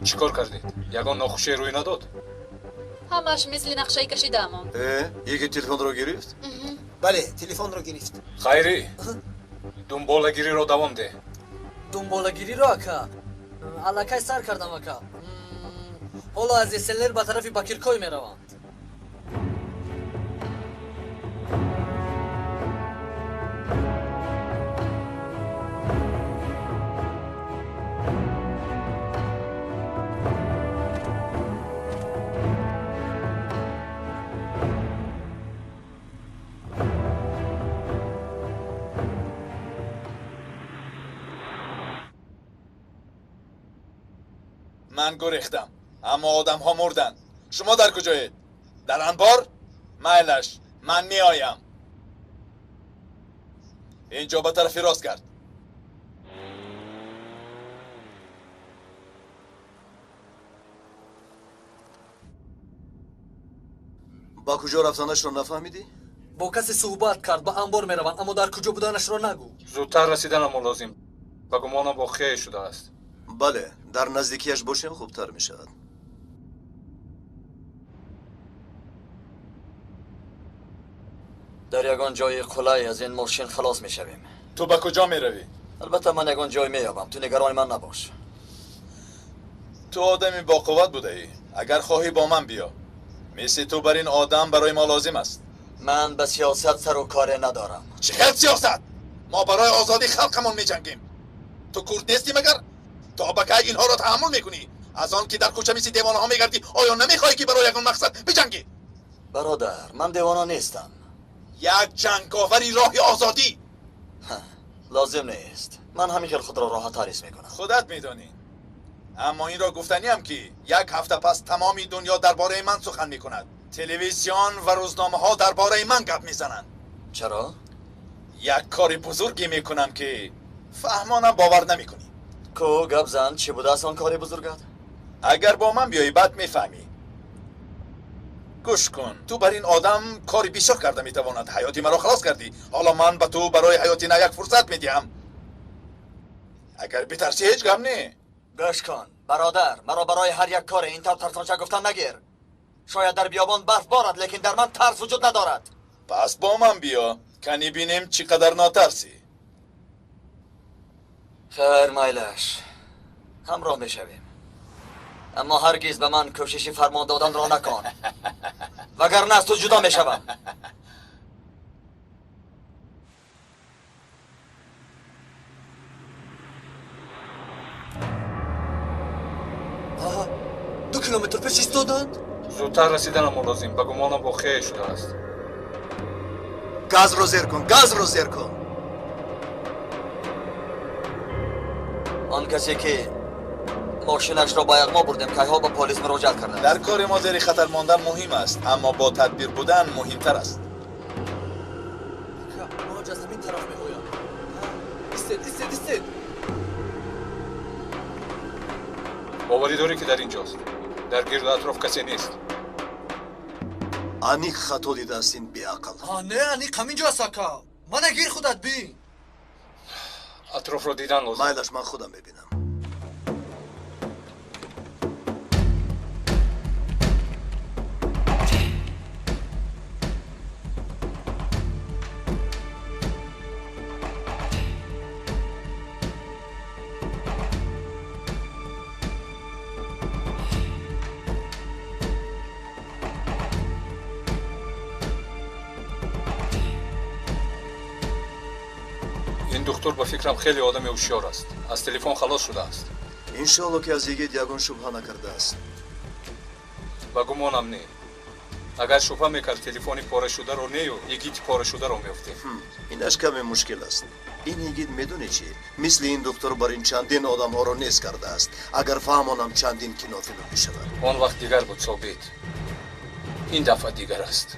[SPEAKER 20] Чӣ кор кардед? Ягон нохушие рӯй надод?
[SPEAKER 4] Ҳамааш мисли нақшаи кашидаамон.
[SPEAKER 6] Йигит телефонро гирифт?
[SPEAKER 14] Бале, телефонро гирифт.
[SPEAKER 20] Хайрӣ, дунболагириро давом деҳ.
[SPEAKER 21] Дунболагириро, ака, аллакай сар кардам, ака. Ҳоло аз Эсенлер ба тарафи Бакиркой мераванд.
[SPEAKER 18] Ман гурехтам, аммо одамҳо мурданд. Шумо дар куҷоед? Дар анбор? Майлаш, ман меоям. Инҷо ба тарафи рост кард.
[SPEAKER 6] Ба куҷо рафтанашро нафаҳмидӣ?
[SPEAKER 21] Бо касе суҳбат кард, ба анбор мераванд, аммо дар куҷо буданашро нагӯ.
[SPEAKER 20] Зудтар расиданамон лозим. Ба гумонам воқеае шудааст.
[SPEAKER 6] Бале, дар наздикияш бошем хубтар мешавад.
[SPEAKER 7] Дар ягон ҷои қулай аз ин мошин халос мешавем.
[SPEAKER 18] Ту ба куҷо меравӣ?
[SPEAKER 7] Албатта ман ягон ҷой меёбам, ту нигарони ман набош.
[SPEAKER 18] Ту одами боқувват будаӣ. Агар хоҳӣ бо ман биё. Мисли ту бар ин одам барои мо лозим аст.
[SPEAKER 7] Ман ба сиёсат сару коре надорам.
[SPEAKER 18] Чӣ хел сиёсат? Мо барои озодии халқамон меҷангем. Ту курд нестӣ магар? То ба кай инҳоро таҳаммул мекунӣ? Аз он ки дар кӯча мисли девонаҳо мегардӣ, оё намехоҳӣ ки барои ягон мақсад биҷангӣ?
[SPEAKER 7] Бародар, ман девона нестам.
[SPEAKER 18] Як ҷанговари роҳи озодӣ.
[SPEAKER 7] Лозим нест. Ман ҳамин хел худро роҳаттар ҳис мекунам.
[SPEAKER 18] Худат медонӣ. Аммо инро гуфтаниам ки як ҳафта пас тамоми дунё дар бораи ман сухан мекунад. Телевизион ва рӯзномаҳо дар бораи ман гап мезананд.
[SPEAKER 7] Чаро?
[SPEAKER 18] Як кори бузурге мекунам ки фаҳмонам бовар намекунӣ.
[SPEAKER 7] Ку гап зан, чӣ будааст он кори бузургат?
[SPEAKER 18] Агар бо ман биёӣ, баъд мефаҳмӣ. Гӯш кун, ту бар ин одам кори бисёр карда метавонад. Ҳаёти маро халос кардӣ. Ҳоло ман ба ту барои ҳаёти нав як фурсат медиҳам. Агар битарсӣ, ҳеҷ гап не.
[SPEAKER 7] Гӯш кун, бародар, маро барои ҳар як коре ин тавр тарсонча гуфтан нагир. Шояд дар биёбон барф борад, лекин дар ман тарс вуҷуд надорад.
[SPEAKER 18] Пас бо ман биё, кани бинем чӣ қадар нотарсӣ.
[SPEAKER 2] Хайр, майлаш, ҳамроҳ мешавем. Аммо ҳаргиз ба ман кӯшиши фармон доданро накун, вагарна аз ту ҷудо мешавам.
[SPEAKER 21] 2 километр пеш истоданд.
[SPEAKER 20] Зудтар расиданамон лозим. Ба гумонам воқеа шудааст.
[SPEAKER 6] Газро зер кун, газро зер кун.
[SPEAKER 2] Он касе ки мошинашро ба яғмо бурдем, кайҳо ба полис муроҷиат кардааст.
[SPEAKER 18] Дар кори мо зери хатар мондан муҳим аст, аммо бо тадбир будан муҳимтар аст.
[SPEAKER 21] Моҷ аз ҳамин тараф меояд. Истед, истед, истед.
[SPEAKER 20] Боварӣ дорӣ, ки дар инҷост? Дар гирду атроф касе нест.
[SPEAKER 6] Аниқ хато дидааст ин беақл.
[SPEAKER 21] Не, аниқ ҳамин ҷо аст, ака. Мана гир, худат бин.
[SPEAKER 20] Атрофро дидан лозим.
[SPEAKER 6] Майлаш, ман худам мебинам.
[SPEAKER 20] Ин духтур ба фикрам хеле одами ҳушёр аст. Аз телефон халос шудааст.
[SPEAKER 6] Иншоалло, ки аз йигит ягон шубҳа накардааст.
[SPEAKER 20] Ба гумонам, не. Агар шубҳа мекард, телефони порашударо нею йигити порашударо меёфтем.
[SPEAKER 6] Инаш каме мушкил аст. Ин йигит, медонӣ чӣ, мисли ин духтур бар ин чандин одамҳоро нез кардааст. Агар фаҳмонам, чандин кинофилм мешавад.
[SPEAKER 20] Он вақт дигар буд, Собит. Ин дафъа дигар аст.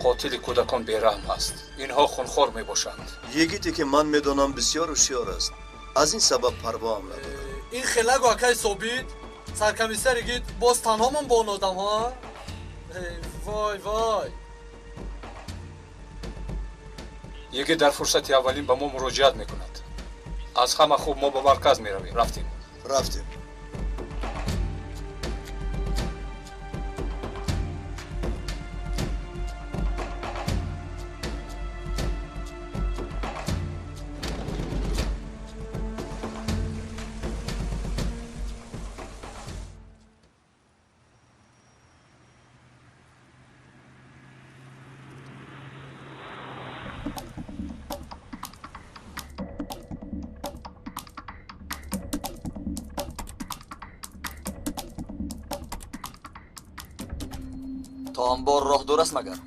[SPEAKER 20] Қотили кӯдакон бераҳм аст. Инҳо хунхор мебошанд.
[SPEAKER 6] Йигите, ки ман медонам, бисёр ҳушёр аст. Аз ин сабаб парвоам надорам.
[SPEAKER 21] Ин хел нагӯ, акаи Собит. Саркомиссар йигит боз танҳомон бо он одамҳо. Вой, вой.
[SPEAKER 20] Йигит дар фурсати аввалин ба мо муроҷиат мекунад. Аз ҳама хуб мо ба марказ меравем. Рафтем.
[SPEAKER 6] Рафтем.
[SPEAKER 2] То анбор роҳ дур аст магар?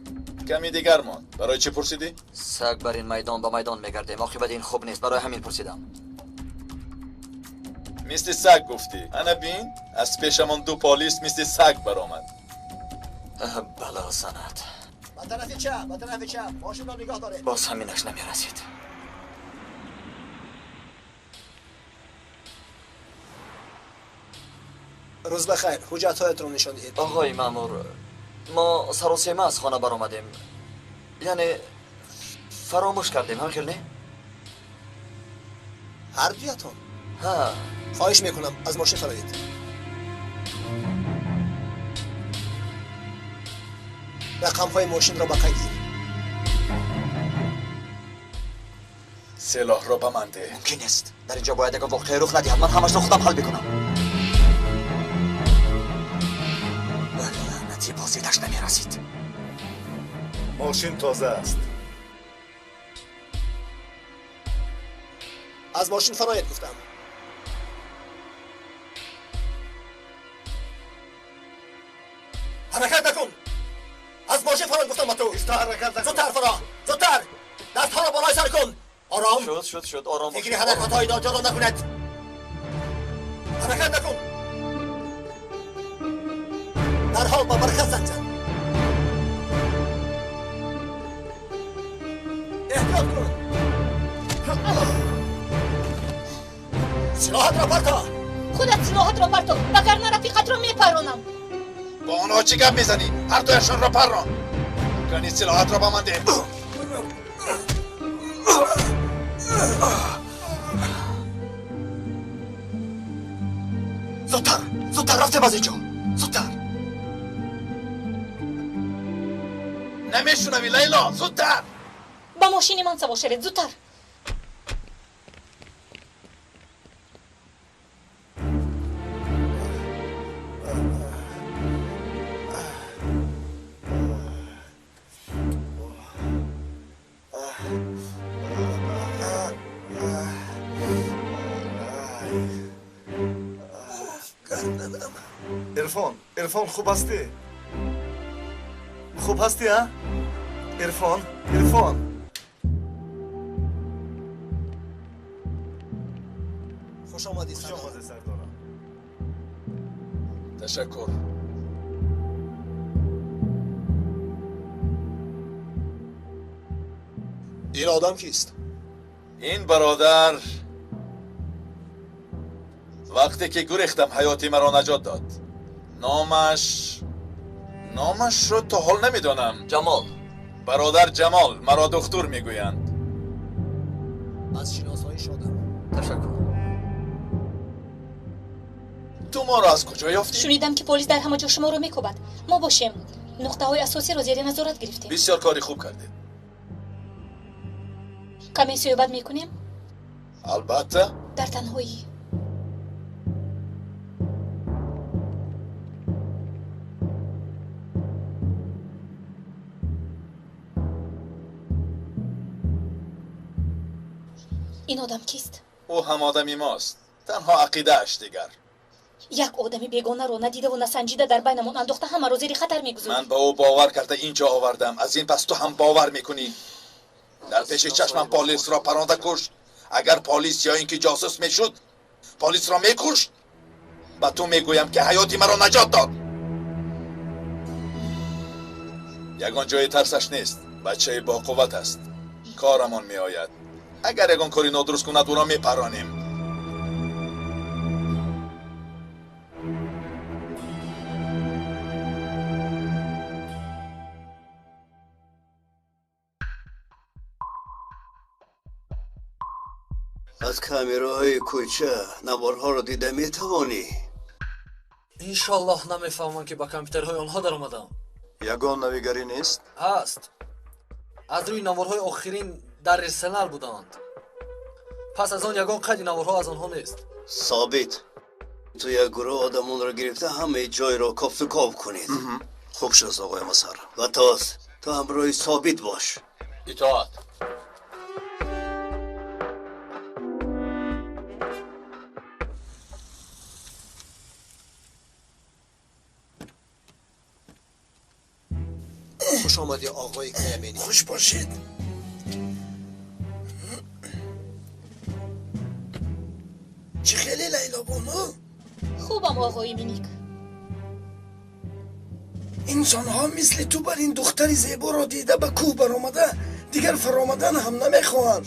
[SPEAKER 18] Ками дигар монд. Барои чӣ пурсидӣ?
[SPEAKER 2] Саг бар ин майдон ба майдон мегардем. Оқибати ин хуб нест, барои ҳамин пурсидам.
[SPEAKER 18] Мисли саг гуфтӣ. Ана бин, аз пешамон ду полис мисли саг баромад.
[SPEAKER 2] Бало санад.
[SPEAKER 9] Ба тарафи чап, ба тарафи чап. Мошинро нигоҳ доред.
[SPEAKER 2] Боз ҳаминаш намерасид.
[SPEAKER 14] Рӯз бахайр, ҳуҷҷатҳоятро нишон диҳед.
[SPEAKER 2] Оғои маъмур, мо саросема аз хона баромадем. Яъне фаромӯш кардем, ҳам хел не?
[SPEAKER 14] Ҳар дуятон?
[SPEAKER 2] Ҳа.
[SPEAKER 14] Хоҳиш мекунам, аз мошин фароед. Рақамҳои мошинро ба қайд гир.
[SPEAKER 18] Силоҳро ба ман деҳ.
[SPEAKER 2] Мумкин нест. Дар инҷо бояд ягон воқеа рух надиҳад. Ман ҳамашро худам ҳал мекунам. Лаънати, бозидаш намерасид.
[SPEAKER 8] Мошин тоза аст.
[SPEAKER 14] Аз мошин фароед, гуфтам. Ҳаракат накун. Аз мошин фароед, гуфтам ба ту.
[SPEAKER 8] Иста, ҳаракат накун.
[SPEAKER 14] Зудтар фаро, зудтар. Дастҳоро болои сар кун. Ором.
[SPEAKER 2] Шуд, шуд, шуд, ором.
[SPEAKER 14] Фикри ҳаракатҳои ноҷоро накунед. Ҳаракат накун. Дарҳол ба марказ занг зан. Эҳтиёт кун. Силоҳатро парто.
[SPEAKER 4] Худат силоҳатро парто, вагарна рафиқатро мепаронам.
[SPEAKER 18] Бо онҳо чӣ гап мезанӣ? Ҳар дуяшонро паррон. Кани силоҳатро ба ман деҳ.
[SPEAKER 2] Зудтар, зудтар, рафтем аз инҷо. Зудтар.
[SPEAKER 18] Намешунавӣ, Лайло, зудтар!
[SPEAKER 4] Ба мошини ман савор шавед, зудтар!
[SPEAKER 8] Ирфон, Ирфон, хуб ҳастӣ? Хуб ҳастӣ, а? Ирфон, Ирфон.
[SPEAKER 9] Хуш омадӣ,
[SPEAKER 8] Хуш омадӣ, сардорам.
[SPEAKER 18] Ташаккур.
[SPEAKER 9] Ин одам кист?
[SPEAKER 18] Ин бародар вақте ки гурехтам ҳаёти маро наҷот дод. Номашро то ҳол намедонам.
[SPEAKER 2] Ҷамол.
[SPEAKER 18] Бародар Ҷамол, маро духтур мегӯянд.
[SPEAKER 9] Аз шиносоӣ шодам.
[SPEAKER 2] Ташаккур.
[SPEAKER 18] Ту моро аз куҷо ёфтӣ?
[SPEAKER 4] Шунидам ки полис дар ҳама ҷо шуморо мекӯбад. Мо бошем. Нуқтаҳои асосиро зери назорат гирифтем.
[SPEAKER 18] Бисёр кори хуб кардед.
[SPEAKER 4] Каме суҳбат мекунем?
[SPEAKER 18] Албатта.
[SPEAKER 4] Дар танҳоӣ. Ин одам кист?
[SPEAKER 18] Ӯ ҳам одами мост, танҳо ақидааш дигар.
[SPEAKER 4] Як одами бегонаро надидаву насанҷида дар байнамон андохта ҳамаро зери хатар мегузорӣ.
[SPEAKER 18] Ман ба ӯ бовар карда ин ҷо овардам. Аз ин пас ту ҳам бовар мекунӣ. Дар пеши чашмам полисро паронда кушт. Агар полис ё ин ки ҷосус мешуд, полисро мекушт. Ба ту мегӯям ки ҳаёти маро наҷот дод. Ягон ҷои тарсаш нест. Бачаи боқувват аст. Корамон меояд. Агар ягон кори нодуруст кунад, ӯро мепаронем.
[SPEAKER 16] Аз камераҳои кӯча наворҳоро дида метавонӣ?
[SPEAKER 21] Иншоаллоҳ намефаҳмам ки ба компютерҳои онҳо даромадам.
[SPEAKER 6] Ягон навигарӣ нест?
[SPEAKER 21] Ҳаст. Аз рӯи наворҳои охирин дар Арсенал буданд. Пас аз он ягон қайди наворҳо аз онҳо нест.
[SPEAKER 16] Собит, ту як гурӯҳ одамонро гирифта ҳамаи ҷойро кофту ков кунед.
[SPEAKER 9] Хуб шуд, оғои Масар.
[SPEAKER 16] Ватос, ту ҳамроҳи Собит бош.
[SPEAKER 20] Итоат.
[SPEAKER 9] Хуш омадӣ, оғои Каямени.
[SPEAKER 14] Хуш бошед. Чӣ хеле, Лайло бону?
[SPEAKER 4] Хубам, оғои Миник.
[SPEAKER 14] Инсонҳо мисли ту бар ин духтари зеборо дида ба кӯҳ баромада дигар фаромадан ҳам намехоҳанд.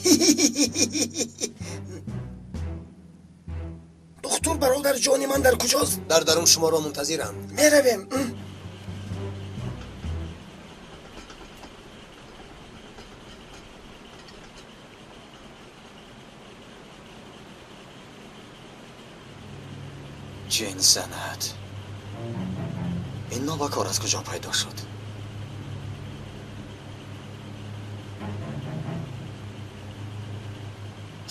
[SPEAKER 14] Духтур бародар ҷони ман дар куҷост?
[SPEAKER 9] Дар дарун шуморо мунтазирам.
[SPEAKER 14] Меравем.
[SPEAKER 2] Ҷин занад. Ин нобакор аз куҷо пайдо шуд?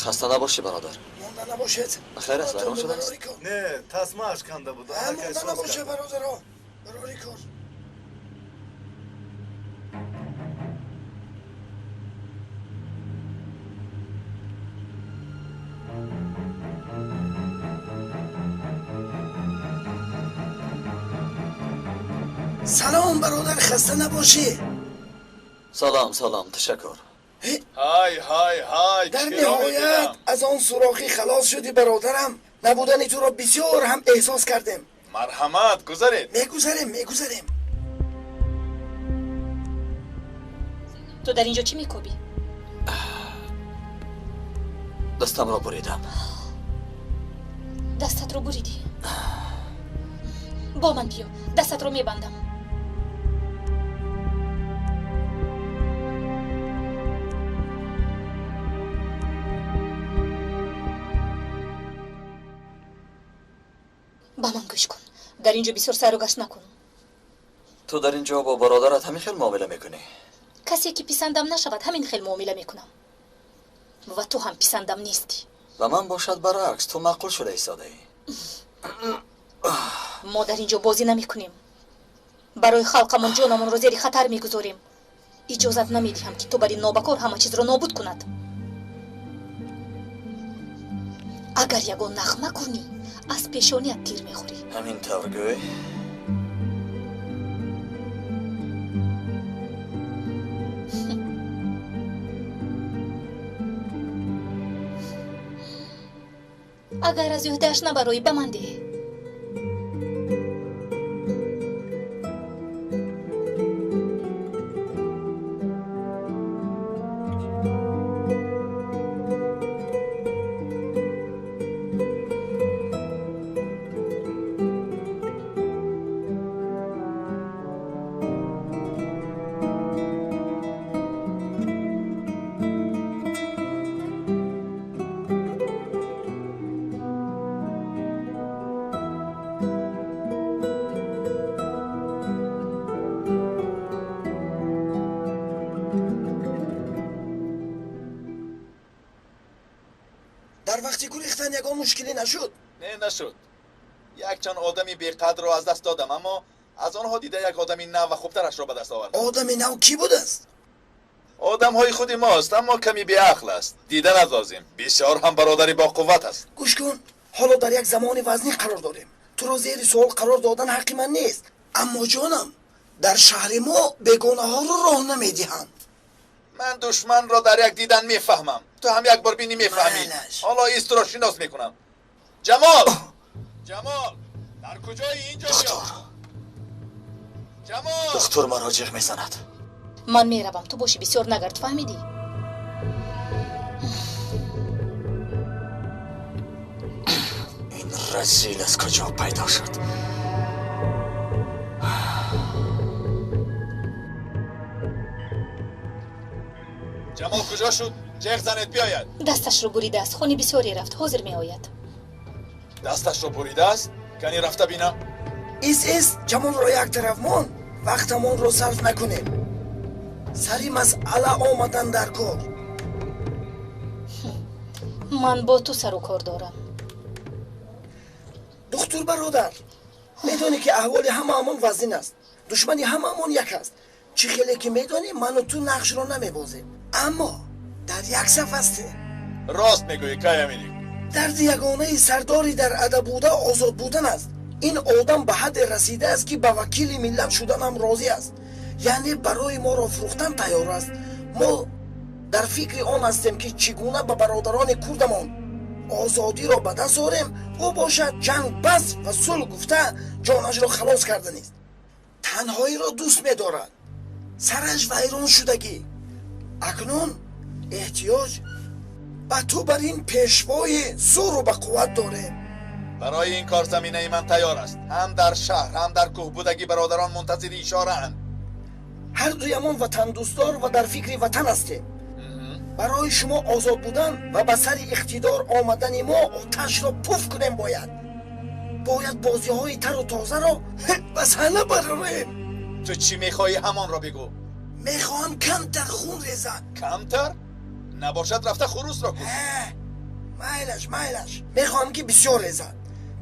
[SPEAKER 2] Хаста набошӣ, бародар.
[SPEAKER 14] Монда набошед.
[SPEAKER 2] Бахайр аст, вайрон шудааст?
[SPEAKER 8] Не, тасмааш канда буд.
[SPEAKER 14] Монда набошед, бародаро. Барори кор. Салом, бародар, хаста набошӣ.
[SPEAKER 2] Салом, салом, ташаккур.
[SPEAKER 18] Ҳай, ҳай, ҳай.
[SPEAKER 14] Дар ниҳоят аз он сурохӣ халос шудӣ, бародарам. Набудани туро бисёр ҳам эҳсос кардем.
[SPEAKER 18] Марҳамат, гузаред.
[SPEAKER 14] Мегузарем, мегузарем.
[SPEAKER 4] Ту дар ин ҷо чӣ мекобӣ?
[SPEAKER 2] Дастамро буридам.
[SPEAKER 4] Дастатро буридӣ? Бо ман биё, дастатро мебандам. Ба ман гӯш кун. Дар ин ҷо бисёр сайру гашт накун.
[SPEAKER 2] Ту дар ин ҷо бо бародарат ҳамин хел муомила мекунӣ?
[SPEAKER 4] Касе ки писандам нашавад, ҳамин хел муомила мекунам. Ва ту ҳам писандам нестӣ.
[SPEAKER 2] Ва ман бошад баръакс, ту маъқул шуда истодаӣ.
[SPEAKER 4] Мо дар ин ҷо бозӣ намекунем. Барои халқамон ҷонамонро зери хатар мегузорем. Иҷозат намедиҳам, ки ту бар ин нобакор ҳама чизро нобуд кунад. Агар ягон нағма кунӣ, аз пешоният тир мехӯрӣ.
[SPEAKER 2] Ҳамин тавр гӯй.
[SPEAKER 4] Агар аз ӯҳдааш набароӣ, ба ман деҳ.
[SPEAKER 14] Дар вақти гурехтан ягон мушкилӣ нашуд?
[SPEAKER 18] Не, нашуд. Якчанд одами беқадрро аз даст додам, аммо аз онҳо дида як одами нав ва хубтарашро ба даст овардам.
[SPEAKER 14] Одами нав кӣ будааст?
[SPEAKER 18] Одамҳои худи мост, аммо ками беақл аст. Дидан аз лозим. Бисёр ҳам бародари боқувват аст.
[SPEAKER 14] Гӯш кун, ҳоло дар як замони вазнин қарор дорем. Туро зери суол қарор додан ҳаққи ман нест. Аммо ҷонам, дар шаҳри мо бегонаҳоро роҳ намедиҳанд.
[SPEAKER 18] Ман душманро дар як дидан мефаҳмам. Ту ҳам як бор бинӣ мефаҳмӣ. Ҳоло истро шинос мекунам. Ҷамол! Ҷамол! Дар куҷои инҷо биё? Ҷамол!
[SPEAKER 2] Духтур маро ҷиғ мезанад.
[SPEAKER 4] Ман меравам, ту боши бисёр нагард, фаҳмидӣ?
[SPEAKER 2] Ин разил аз куҷо пайдо шуд?
[SPEAKER 18] Ҷамол куҷо шуд? Ҷеғ занед биёяд.
[SPEAKER 4] Дасташро буридааст, хуни бисёре рафт, ҳозир меояд.
[SPEAKER 18] Дасташро буридааст? Кани рафта бинам.
[SPEAKER 14] Ис ис, Ҷамолро як тараф мон, вақтамонро сарф накунем. Сари масъала омадан дар кор.
[SPEAKER 4] Ман бо ту сару кор дорам.
[SPEAKER 14] Духтур бародар, медонӣ ки аҳволи ҳамаамон вазнин аст. Душмани ҳамаамон як аст. Чӣ хеле ки медонӣ, ману ту нақшро намебозем. Аммо дар як саф ҳастем.
[SPEAKER 18] Рост мегӯӣ, Каяминик.
[SPEAKER 14] Дарди ягонаи сардори дар адаб буда озод будан аст. Ин одам ба ҳадде расидааст, ки ба вакили миллат шуданам розӣ аст. Яъне барои моро фурӯхтан тайёр аст. Мо дар фикри он ҳастем, ки чӣ гуна ба бародарони курдамон озодиро ба даст орем. Ӯ бошад ҷанг бас ва сулҳ гуфта ҷонашро халос карданист. Танҳоиро дӯст медорад. Сараш вайрон шудагӣ. Акнун эҳтиёҷ ба ту бар ин пешвои зӯру ба қувват дорем.
[SPEAKER 18] Барои ин кор заминаи ман тайёр аст. Ҳам дар шаҳр, ҳам дар кӯҳ будагӣ бародарон мунтазири ишораанд.
[SPEAKER 14] Ҳар дуямон ватандӯстдор ва дар фикри ватан ҳастем. Барои шумо озод будан ва ба сари иқтидор омадани мо оташро пуф кунем бояд. Бояд бозиҳои тару тозаро ба саҳна барорем.
[SPEAKER 18] Ту чӣ мехоҳӣ ҳамонро бигӯ.
[SPEAKER 14] Мехоҳам камтар хун резад.
[SPEAKER 18] Камтар? Набошад рафта хурусро куш.
[SPEAKER 14] Майлаш, майлаш. Мехоҳам ки бисёр резад.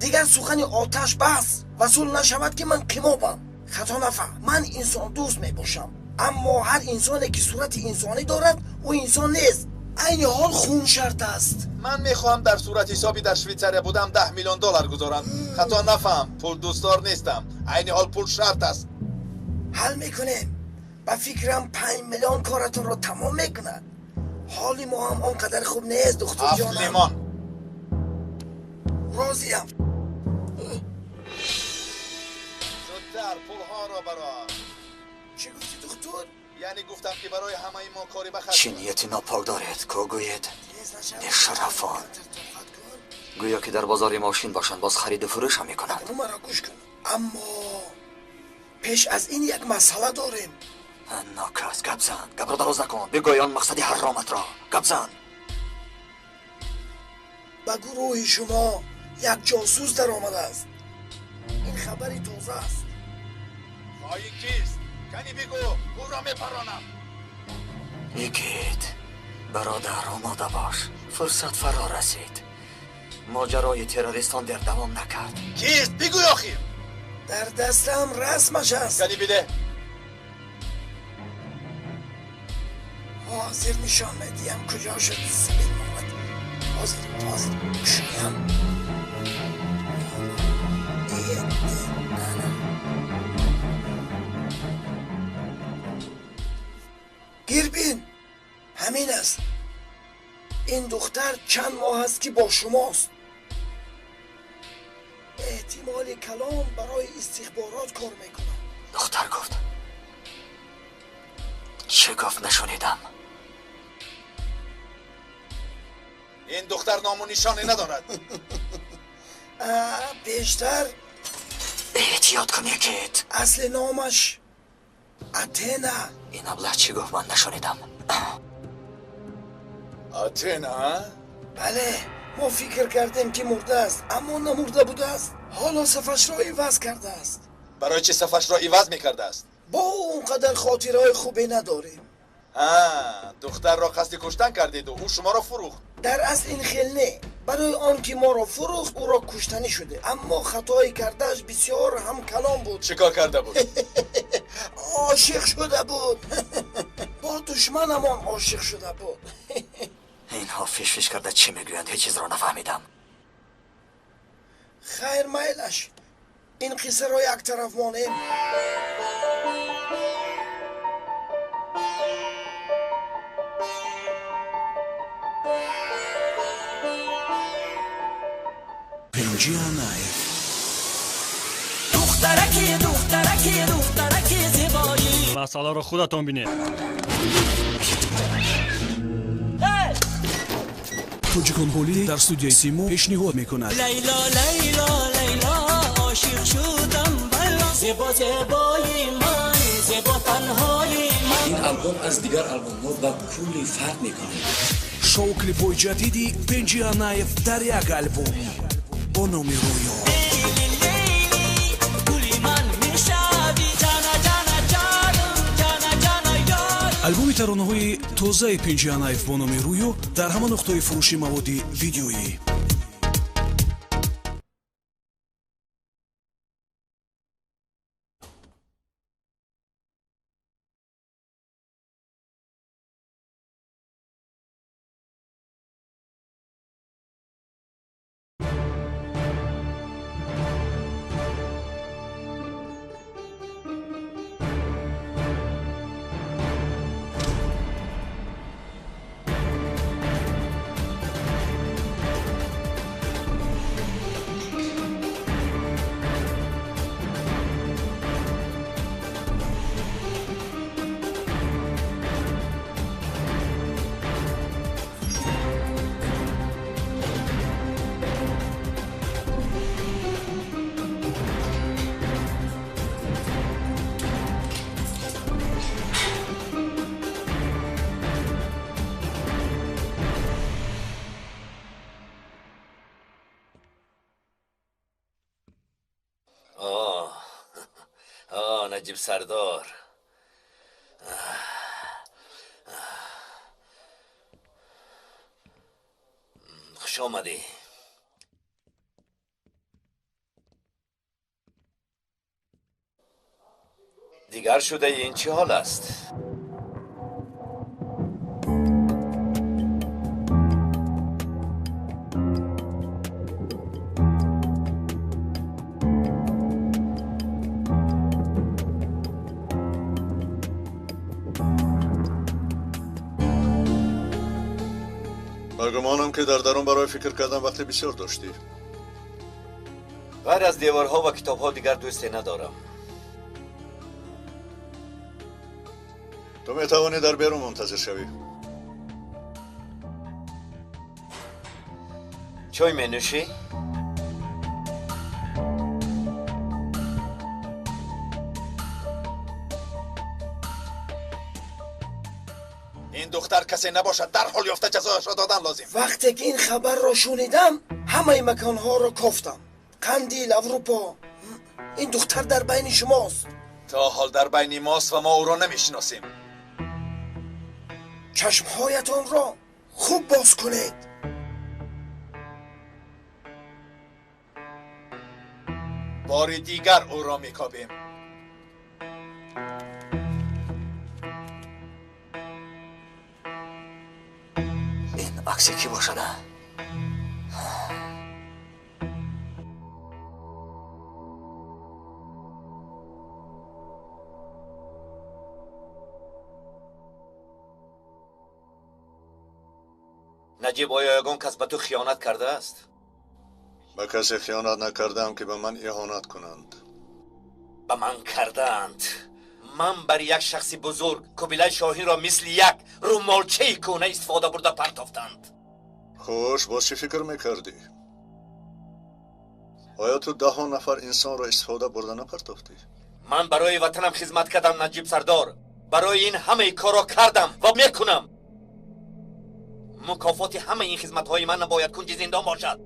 [SPEAKER 14] Дигар сухани оташ бас ва сулҳ нашавад, ки ман қимобам. Хато нафаҳм, ман инсондӯст мебошам. Аммо ҳар инсоне ки сурати инсонӣ дорад, ӯ инсон нест. Айни ҳол хун шарт аст.
[SPEAKER 18] Ман мехоҳам дар сурати ҳисоби дар Швейтсария будам 10 миллион доллар гузорам. Хато нафаҳм, пулдӯстдор нестам. Айни ҳол пул шарт аст.
[SPEAKER 14] Ҳал мекунем. Ба фикрам 5 миллион коратонро тамом мекунад. Ҳоли мо ҳам он қадар хуб нест, духтур ҷонам.
[SPEAKER 18] 7 лимон.
[SPEAKER 14] Розиям.
[SPEAKER 18] Зудтар пулҳоро барор.
[SPEAKER 14] Чӣ гуфтӣ, духтур?
[SPEAKER 18] Яъне гуфтам, ки барои ҳамаи мо кори ба хат.
[SPEAKER 2] Чӣ нияти нопок доред, ко гӯед? Бешарафон. Гӯё ки дар бозори мошин бошанд, боз хариду фурӯш ҳам мекунанд.
[SPEAKER 14] Маро гӯш кун. Аммо пеш аз ин як масъала дорем.
[SPEAKER 2] Нокас, гап зан. Гапро дароз накун. Бигӯй он мақсади ҳароматро. Гап зан.
[SPEAKER 14] Ба гурӯҳи шумо як ҷосус даромадааст. Ин хабари тоза аст.
[SPEAKER 18] Хоин кист? Кани бигӯ, ӯро мепаронам.
[SPEAKER 2] Игит, бародар, омода бош. Фурсат фаро расид. Моҷарои террористон дер давом накард.
[SPEAKER 18] Кист? Бигӯй охир.
[SPEAKER 14] Дар дастам расмаш аст.
[SPEAKER 18] Кани биде.
[SPEAKER 14] Ҳозир нишон медиҳам куҷо шуд сабил омад. Ҳозир, ҳозир кушоям. Гирбин, ҳамин аст. Ин духтар чанд моҳ аст ки бо шумост. Эҳтимоли калон барои истихборот кор мекунад.
[SPEAKER 2] Духтар гуфт. Чӣ гуфт нашунидам.
[SPEAKER 18] Ин духтар ному нишоне надорад.
[SPEAKER 14] Пештар
[SPEAKER 2] эҳтиёт кун, Игит.
[SPEAKER 14] Асли номаш Атена.
[SPEAKER 2] Ин аблаҳ чӣ гуфт ман нашунидам.
[SPEAKER 18] Атена?
[SPEAKER 14] Бале, мо фикр кардем ки мурдааст, аммо намурда будааст. Ҳоло сафашро иваз кардааст.
[SPEAKER 18] Барои чӣ сафашро иваз мекардааст?
[SPEAKER 14] Бо ӯ он қадар хотираҳои хубе надорем.
[SPEAKER 18] Духтарро қасди куштан кардеду ӯ шуморо фурӯхт.
[SPEAKER 14] Дар асл ин хел не. Барои он ки моро фурӯхт, ӯро куштанӣ шуде. Аммо хатои кардааш бисёр ҳам калон буд.
[SPEAKER 18] Чӣ кор карда буд?
[SPEAKER 14] Ошиқ шуда буд. Бо душманамон ошиқ шуда буд.
[SPEAKER 2] Инҳо фишфиш карда чӣ мегӯянд? Ҳеҷ чизро нафаҳмидам.
[SPEAKER 14] Хайр, майлаш. Ин қиссаро як тараф монем.
[SPEAKER 15] Пенҷи Анаев.
[SPEAKER 22] Духтараки, духтараки, духтараки зебоӣ.
[SPEAKER 23] Масъаларо худатон бинед.
[SPEAKER 15] Тоҷикон Ҳолидей дар студияи Симо пешниҳод мекунад.
[SPEAKER 22] Лайло, лайло, лайло, ошиқ шудам бало. Зебо, зебои ман, зебо танҳои ман.
[SPEAKER 24] Ин албом аз дигар албомҳо ба кулли фарқ мекунад.
[SPEAKER 15] Шоу клипҳои ҷадиди Пенҷи Анаев дар як албом бо номи Рӯё. Албоми таронаҳои тозаи Пенҷи Анаев бо номи Рӯё дар ҳама нуқтаҳои фурӯши маводи видеоӣ.
[SPEAKER 24] Наҷиб сардор, хуш омадӣ. Дигар шудаи ин чӣ ҳол аст?
[SPEAKER 10] Гумонам ки дар дарун барои фикр кардан вақти бисёр доштӣ.
[SPEAKER 24] Ғайр аз деворҳо ва китобҳо дигар дӯсте надорам.
[SPEAKER 10] Ту метавонӣ дар берун мунтазир шавӣ.
[SPEAKER 24] Чой менӯшӣ?
[SPEAKER 18] Ин духтар касе набошад, дарҳол ёфта ҷазояшро додан лозим.
[SPEAKER 14] Вақте ки ин хабарро шунидам, ҳамаи маконҳоро кофтам. Қандил, Аврупо. Ин духтар дар байни шумост.
[SPEAKER 18] То ҳол дар байни мост ва мо ӯро намешиносем.
[SPEAKER 14] Чашмҳоятонро хуб боз кунед.
[SPEAKER 18] Бори дигар ӯро мекобем.
[SPEAKER 2] Ин акси кӣ бошад?
[SPEAKER 24] Наҷиб, оё ягон кас ба ту хиёнат кардааст?
[SPEAKER 10] Ба касе хиёнат накардаам, ки ба ман иҳонат кунанд.
[SPEAKER 24] Ба ман кардаанд. Ман бар як шахси бузург Кубилай Шоҳинро мисли як румолчаи кӯҳна истифода бурда партофтанд.
[SPEAKER 10] Хуш, боз чӣ фикр мекардӣ? Оё ту даҳон нафар инсонро истифода бурда напартофтӣ?
[SPEAKER 24] Ман барои ватанам хизмат кардам, Наҷиб сардор. Барои ин ҳамаи корро кардам ва мекунам. Мукофоти ҳамаи ин хизматҳои ман набояд кунҷи зиндон бошад.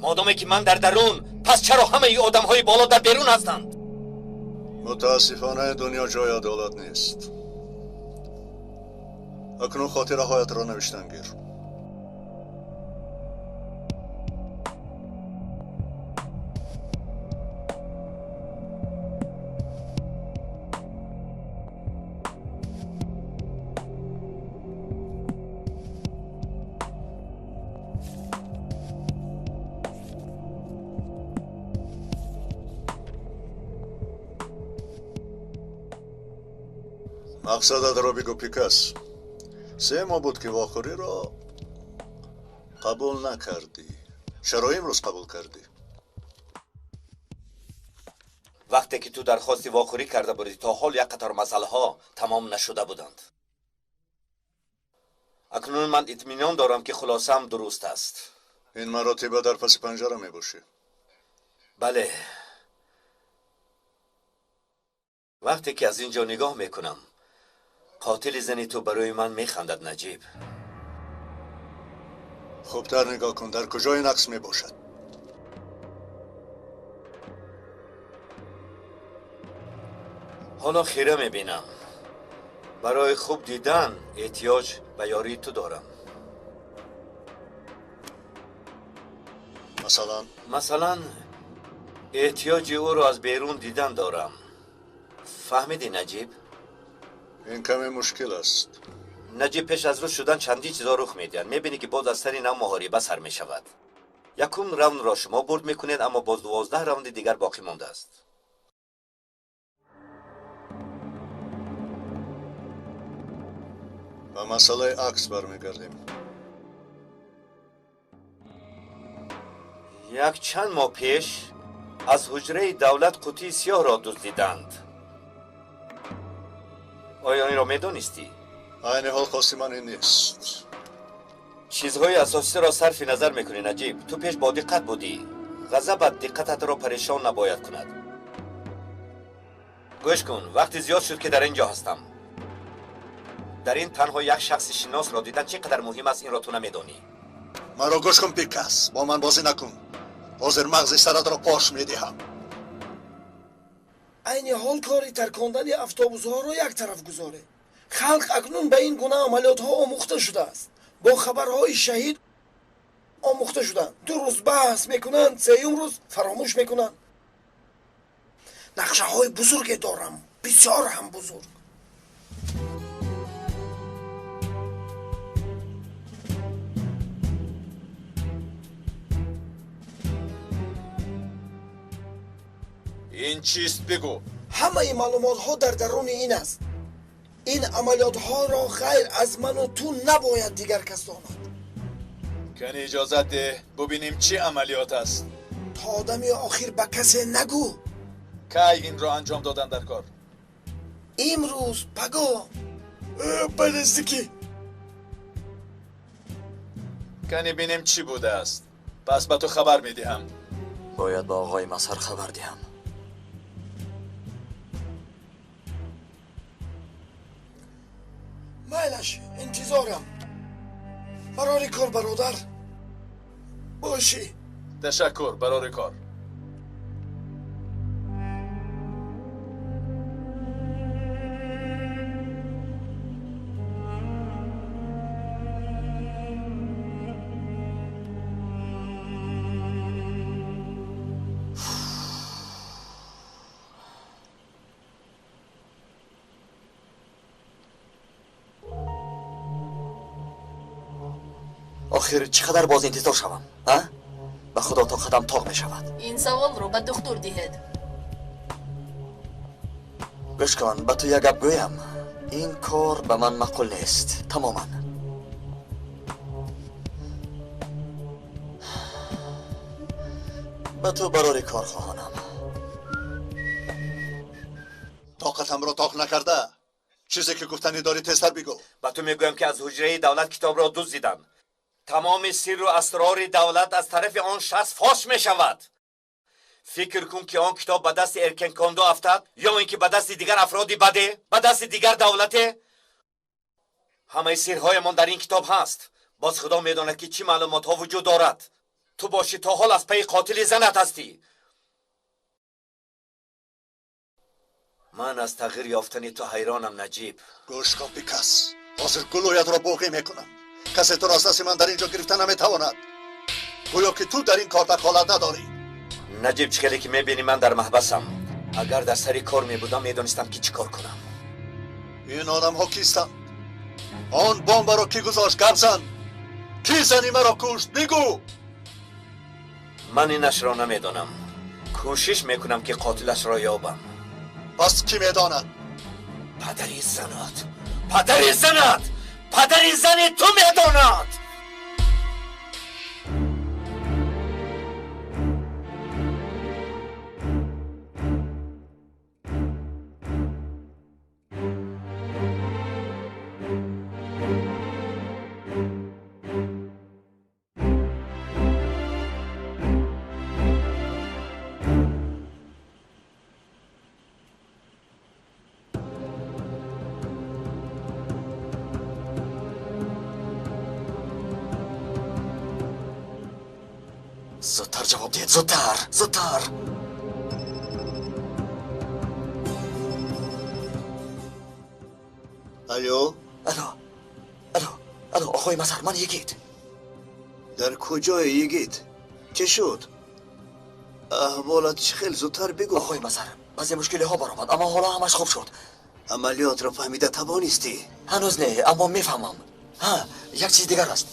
[SPEAKER 24] Модоме ки ман дар дарун, пас чаро ҳамаи одамҳои боло дар берун ҳастанд?
[SPEAKER 10] Мутаассифона, дунё ҷои адолат нест. Акнун хотираҳоятро навиштан гир. Мақсадатро бигӯ, Пикас. 3 моҳ буд, ки вохӯриро қабул накардӣ. Чаро имрӯз қабул кардӣ?
[SPEAKER 24] Вақте ки ту дархости вохӯрӣ карда будӣ, то ҳол як қатор масъалаҳо тамом нашуда буданд. Акнун ман итминон дорам, ки хулосаам дуруст аст.
[SPEAKER 10] Ин маротиба дар паси панҷара мебошӣ?
[SPEAKER 24] Бале. Вақте ки аз ин ҷо нигоҳ мекунам, қотили зани ту барои ман механдад, Наҷиб.
[SPEAKER 10] Хубтар нигоҳ кун, дар куҷои нақс мебошад?
[SPEAKER 24] Ҳоло хира мебинам. Барои хуб дидан эҳтиёҷ ба ёрии ту дорам.
[SPEAKER 10] Масалан?
[SPEAKER 24] Масалан, эҳтиёҷи ӯро аз берун дидан дорам. Фаҳмидӣ, Наҷиб?
[SPEAKER 10] Ин каме мушкил аст.
[SPEAKER 24] Наҷиб, пеш аз рӯз шудан чандин чизо рух медиҳанд. Мебинӣ, ки боз аз сари нав муҳориба сар мешавад. Якум раундро шумо бурд мекунед, аммо боз 12 раунди дигар боқӣ мондааст.
[SPEAKER 10] Ба масъалаи акс бармегардем.
[SPEAKER 24] Як чанд моҳ пеш аз ҳуҷраи давлат қутии сиёҳро дуздиданд. Оё инро медонистӣ?
[SPEAKER 10] Айни ҳол хости ман ин нест.
[SPEAKER 24] Чизҳои асосиро сарфи назар мекунӣ, Наҷиб. Ту пеш бодиққат будӣ. Ғазабат диққататро парешон набояд кунад. Гӯш кун, вақти зиёд шуд, ки дар ин ҷо ҳастам. Дар ин танҳо як шахси шиносро дидан чӣ қадар муҳим аст, инро ту намедонӣ.
[SPEAKER 10] Маро гӯш кун, Пикас, бо ман бозӣ накун. Ҳозир мағзи саратро пош медиҳам.
[SPEAKER 14] Айни ҳол кори таркондани автобусҳоро як тараф гузоред. Халқ акнун ба ин гуна амалиётҳо омӯхта шудааст. Бо хабарҳои шаҳид омӯхта шуданд. 2 рӯз баҳс мекунанд, 3-юм рӯз фаромӯш мекунанд. Нақшаҳои бузурге дорам, бисёр ҳам бузург.
[SPEAKER 18] Ин чист, бигӯ.
[SPEAKER 14] Ҳамаи маълумотҳо дар даруни ин аст. Ин амалиётҳоро ғайр аз ману ту набояд дигар кас донад.
[SPEAKER 18] Кани иҷозат деҳ, бубинем чӣ амалиёт аст.
[SPEAKER 14] То одами охир ба касе нагӯ.
[SPEAKER 18] Кай инро анҷом додан дар кор?
[SPEAKER 14] Имрӯз, пагоҳ, ба наздикӣ.
[SPEAKER 18] Кани бинем чӣ будааст. Пас ба ту хабар медиҳам.
[SPEAKER 2] Бояд ба оғои Мазҳар хабар диҳам.
[SPEAKER 14] Майлаш, интизорам. Барори кор, бародар. Бошӣ.
[SPEAKER 18] Ташаккур, барори кор.
[SPEAKER 2] Охир чӣ қадар боз интизор шавам, а? Ба Худо то қадам тоқ мешавад.
[SPEAKER 4] Ин саволро ба духтур диҳед.
[SPEAKER 2] Гӯш кун, ба ту як гап гӯям. Ин кор ба ман маъқул нест, тамоман. Ба ту барори кор хоҳонам.
[SPEAKER 10] Тоқатамро тоқ накарда. Чизе ки гуфтанӣ дорӣ тезтар бигӯ.
[SPEAKER 24] Ба ту мегӯям ки аз ҳуҷраи давлат китобро дуздиданд. Тамоми сирру асрори давлат аз тарафи он шахс фош мешавад. Фикр кун ки он китоб ба дасти Эркенкондо афтад ё ин ки ба дасти дигар афроди баде, ба дасти дигар давлате. Ҳамаи сирҳоямон дар ин китоб ҳаст. Боз Худо медонад ки чӣ маълумотҳо вуҷуд дорад. Ту бошӣ то ҳол аз пайи қотили занат ҳастӣ. Ман аз тағйир ёфтани ту ҳайронам, Наҷиб.
[SPEAKER 10] Гӯш кун, бикас. Ҳозир гулӯятро боғӣ мекунам. Касе туро аз дасти ман дар ин ҷо гирифта наметавонад. Гӯё ки ту дар ин кор дахолат надорӣ.
[SPEAKER 24] Наҷиб, чӣ хеле ки мебинӣ ман дар маҳбасам. Агар дар сари кор мебудам, медонистам ки чӣ кор кунам.
[SPEAKER 10] Ин одамҳо кистанд? Он бомбаро кӣ гузошт? Гап зан! Кӣ зани маро кушт? Бигӯ!
[SPEAKER 24] Ман инашро намедонам. Кӯшиш мекунам ки қотилашро ёбам.
[SPEAKER 10] Пас кӣ медонад?
[SPEAKER 24] Падари занат! Падари занат! Падари зани ту медонад!
[SPEAKER 2] Зудтар ҷавоб диҳед, зудтар, зудтар.
[SPEAKER 16] Алло?
[SPEAKER 2] Алло, алло, алло, оқои Мазҳар, ман Йигит.
[SPEAKER 16] Дар куҷое, Йигит? Чӣ шуд? Аҳволат чӣ хел? Зудтар бигӯ.
[SPEAKER 2] Оқои Мазҳар, баъзе мушкилиҳо баромад, аммо ҳоло ҳамаш хуб шуд.
[SPEAKER 16] Амалиётро фаҳмида тавонистӣ?
[SPEAKER 2] Ҳанӯз не, аммо мефаҳмам. Ҳа, як чиз дигар аст.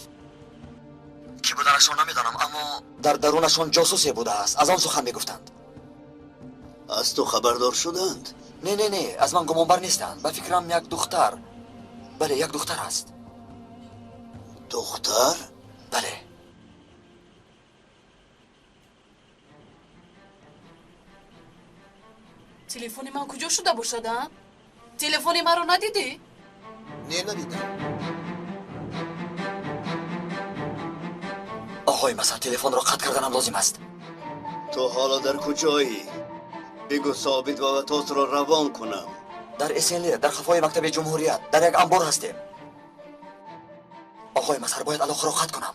[SPEAKER 2] Кӣ буданашро намедонам, аммо дар дарунашон ҷосусе будааст. Аз он сухан мегуфтанд.
[SPEAKER 16] Аз ту хабардор шуданд?
[SPEAKER 2] Не, не, не, аз ман гумонбар нестанд. Ба фикрам як духтар. Бале, як духтар аст.
[SPEAKER 16] Духтар?
[SPEAKER 2] Бале.
[SPEAKER 4] Телефони ман куҷо шуда бошад, а? Телефони маро надидӣ?
[SPEAKER 9] Не, надидам.
[SPEAKER 2] Оқои Мазҳар, телефонро қатъ карданам лозим аст.
[SPEAKER 16] Ту ҳоло дар куҷоӣ? Бигӯ Собит ва Ватосро равон кунам.
[SPEAKER 2] Дар Эсенлер, дар хафои мактаби ҷумҳурият, дар як анбор ҳастем. Оқои Мазҳар, бояд алоқаро қатъ кунам.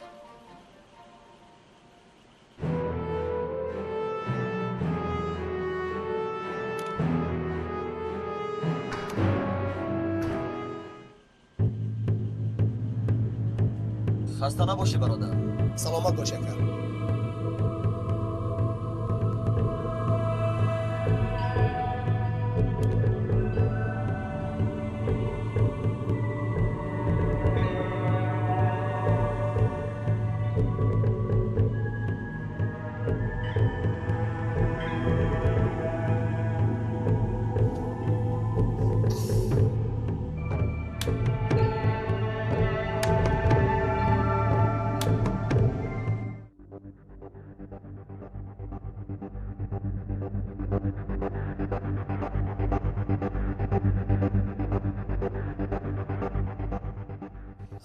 [SPEAKER 2] Хаста набошӣ, бародар.
[SPEAKER 9] Саломат бош, ака.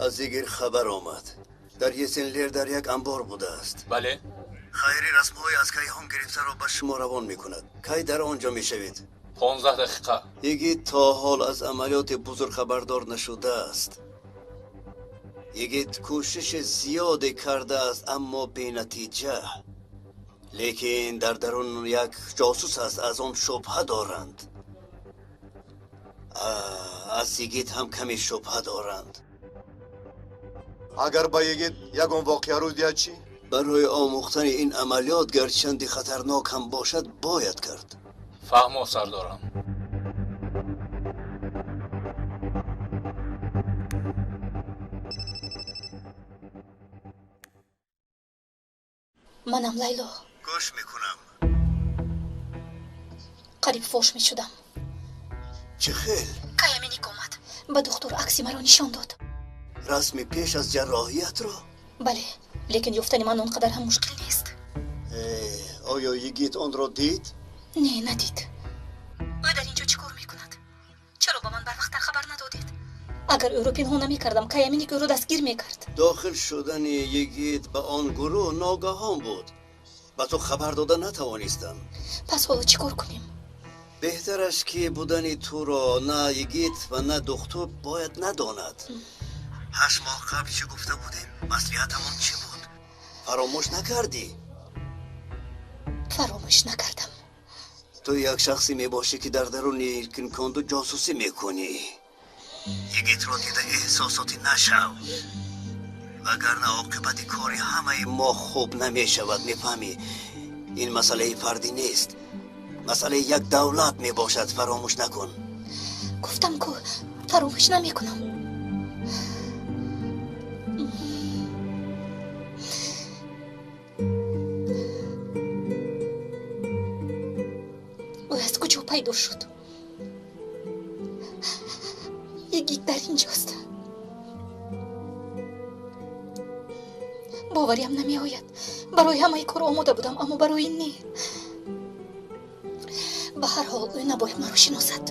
[SPEAKER 16] Аз Игир хабар омад. Дар Есенлер дар як анбор будааст.
[SPEAKER 20] Бале.
[SPEAKER 16] Хайри расмҳои аз кайҳон гирифтаро ба шумо равон мекунад. Кай дар он ҷо мешавед?
[SPEAKER 20] 15 дақиқа.
[SPEAKER 16] Йигит то ҳол аз амалиёти бузург хабардор нашудааст. Йигит кӯшиши зиёде кардааст, аммо бенатиҷа. Лекин дар дарун як ҷосус аст, аз он шубҳа доранд. Аз Йигит ҳам каме шубҳа доранд.
[SPEAKER 6] Агар ба Йигит ягон воқеа рӯй диҳад чӣ?
[SPEAKER 16] Барои омӯхтани ин амалиёт гарчанде хатарнок ҳам бошад, бояд кард.
[SPEAKER 20] Фаҳмо, сардорам.
[SPEAKER 4] Манам Лайло.
[SPEAKER 16] Гӯш мекунам.
[SPEAKER 4] Қариб фош мешудам.
[SPEAKER 16] Чӣ хел?
[SPEAKER 4] Каяминик омад. Ба духтур акси маро нишон дод.
[SPEAKER 16] Расми пеш аз ҷарроҳиятро?
[SPEAKER 4] Бале, лекин ёфтани ман он қадар ҳам мушкил нест.
[SPEAKER 16] Оё йигит онро дид?
[SPEAKER 4] Не, надид. Ӯ дар ин ҷо чӣ кор мекунад? Чаро ба ман барвақттар хабар надодед? Агар ӯро пинҳон намекардам, Каяминик ӯро дастгир мекард.
[SPEAKER 16] Дохил шудани йигит ба он гурӯҳ ногаҳон буд. Ба ту хабар дода натавонистам.
[SPEAKER 4] Пас ҳоло чӣ кор кунем?
[SPEAKER 16] Беҳтараш ки будани туро на йигит ва на духтур бояд надонад. 8 моҳ қабл чӣ гуфта будем? Маслиҳатамон чӣ буд? Фаромӯш накардӣ?
[SPEAKER 4] Фаромӯш накардам.
[SPEAKER 16] Ту як шахсе мебошӣ ки дар даруни Эркинконду ҷосусӣ мекунӣ. Йигитро дида эҳсосотӣ нашав, вагарна оқибати кори ҳамаи мо хуб намешавад. Мефаҳмӣ? Ин масъалаи фардӣ нест, масъалаи як давлат мебошад. Фаромӯш накун.
[SPEAKER 4] Гуфтам ку фаромӯш намекунам. Ӯ аз куҷо пайдо шуд? Йигит дар инҷост. Бовариам намеояд. Барои ҳамаи кор омода будам, аммо барои ин не. Ба ҳар ҳол ӯ набояд маро шиносад.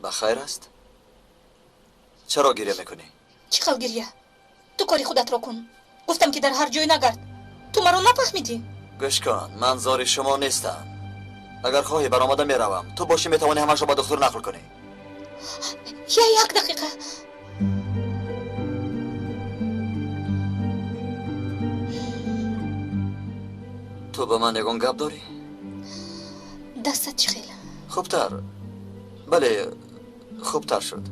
[SPEAKER 2] Ба хайр аст? Чаро гиря мекунӣ?
[SPEAKER 4] Чӣ хел гиря? Ту кори худатро кун. Гуфтам ки дар ҳар ҷой нагард. Ту маро нафаҳмидӣ?
[SPEAKER 2] Гӯш кун, ман зори шумо нестам. Агар хоҳӣ баромада меравам. Ту бошӣ метавонӣ ҳамашро ба духтур нақл кунӣ.
[SPEAKER 4] Як дақиқа.
[SPEAKER 2] Ту ба ман ягон гап дорӣ?
[SPEAKER 4] Дастат чӣ хел?
[SPEAKER 2] Хубтар. Бале, хубтар шуд.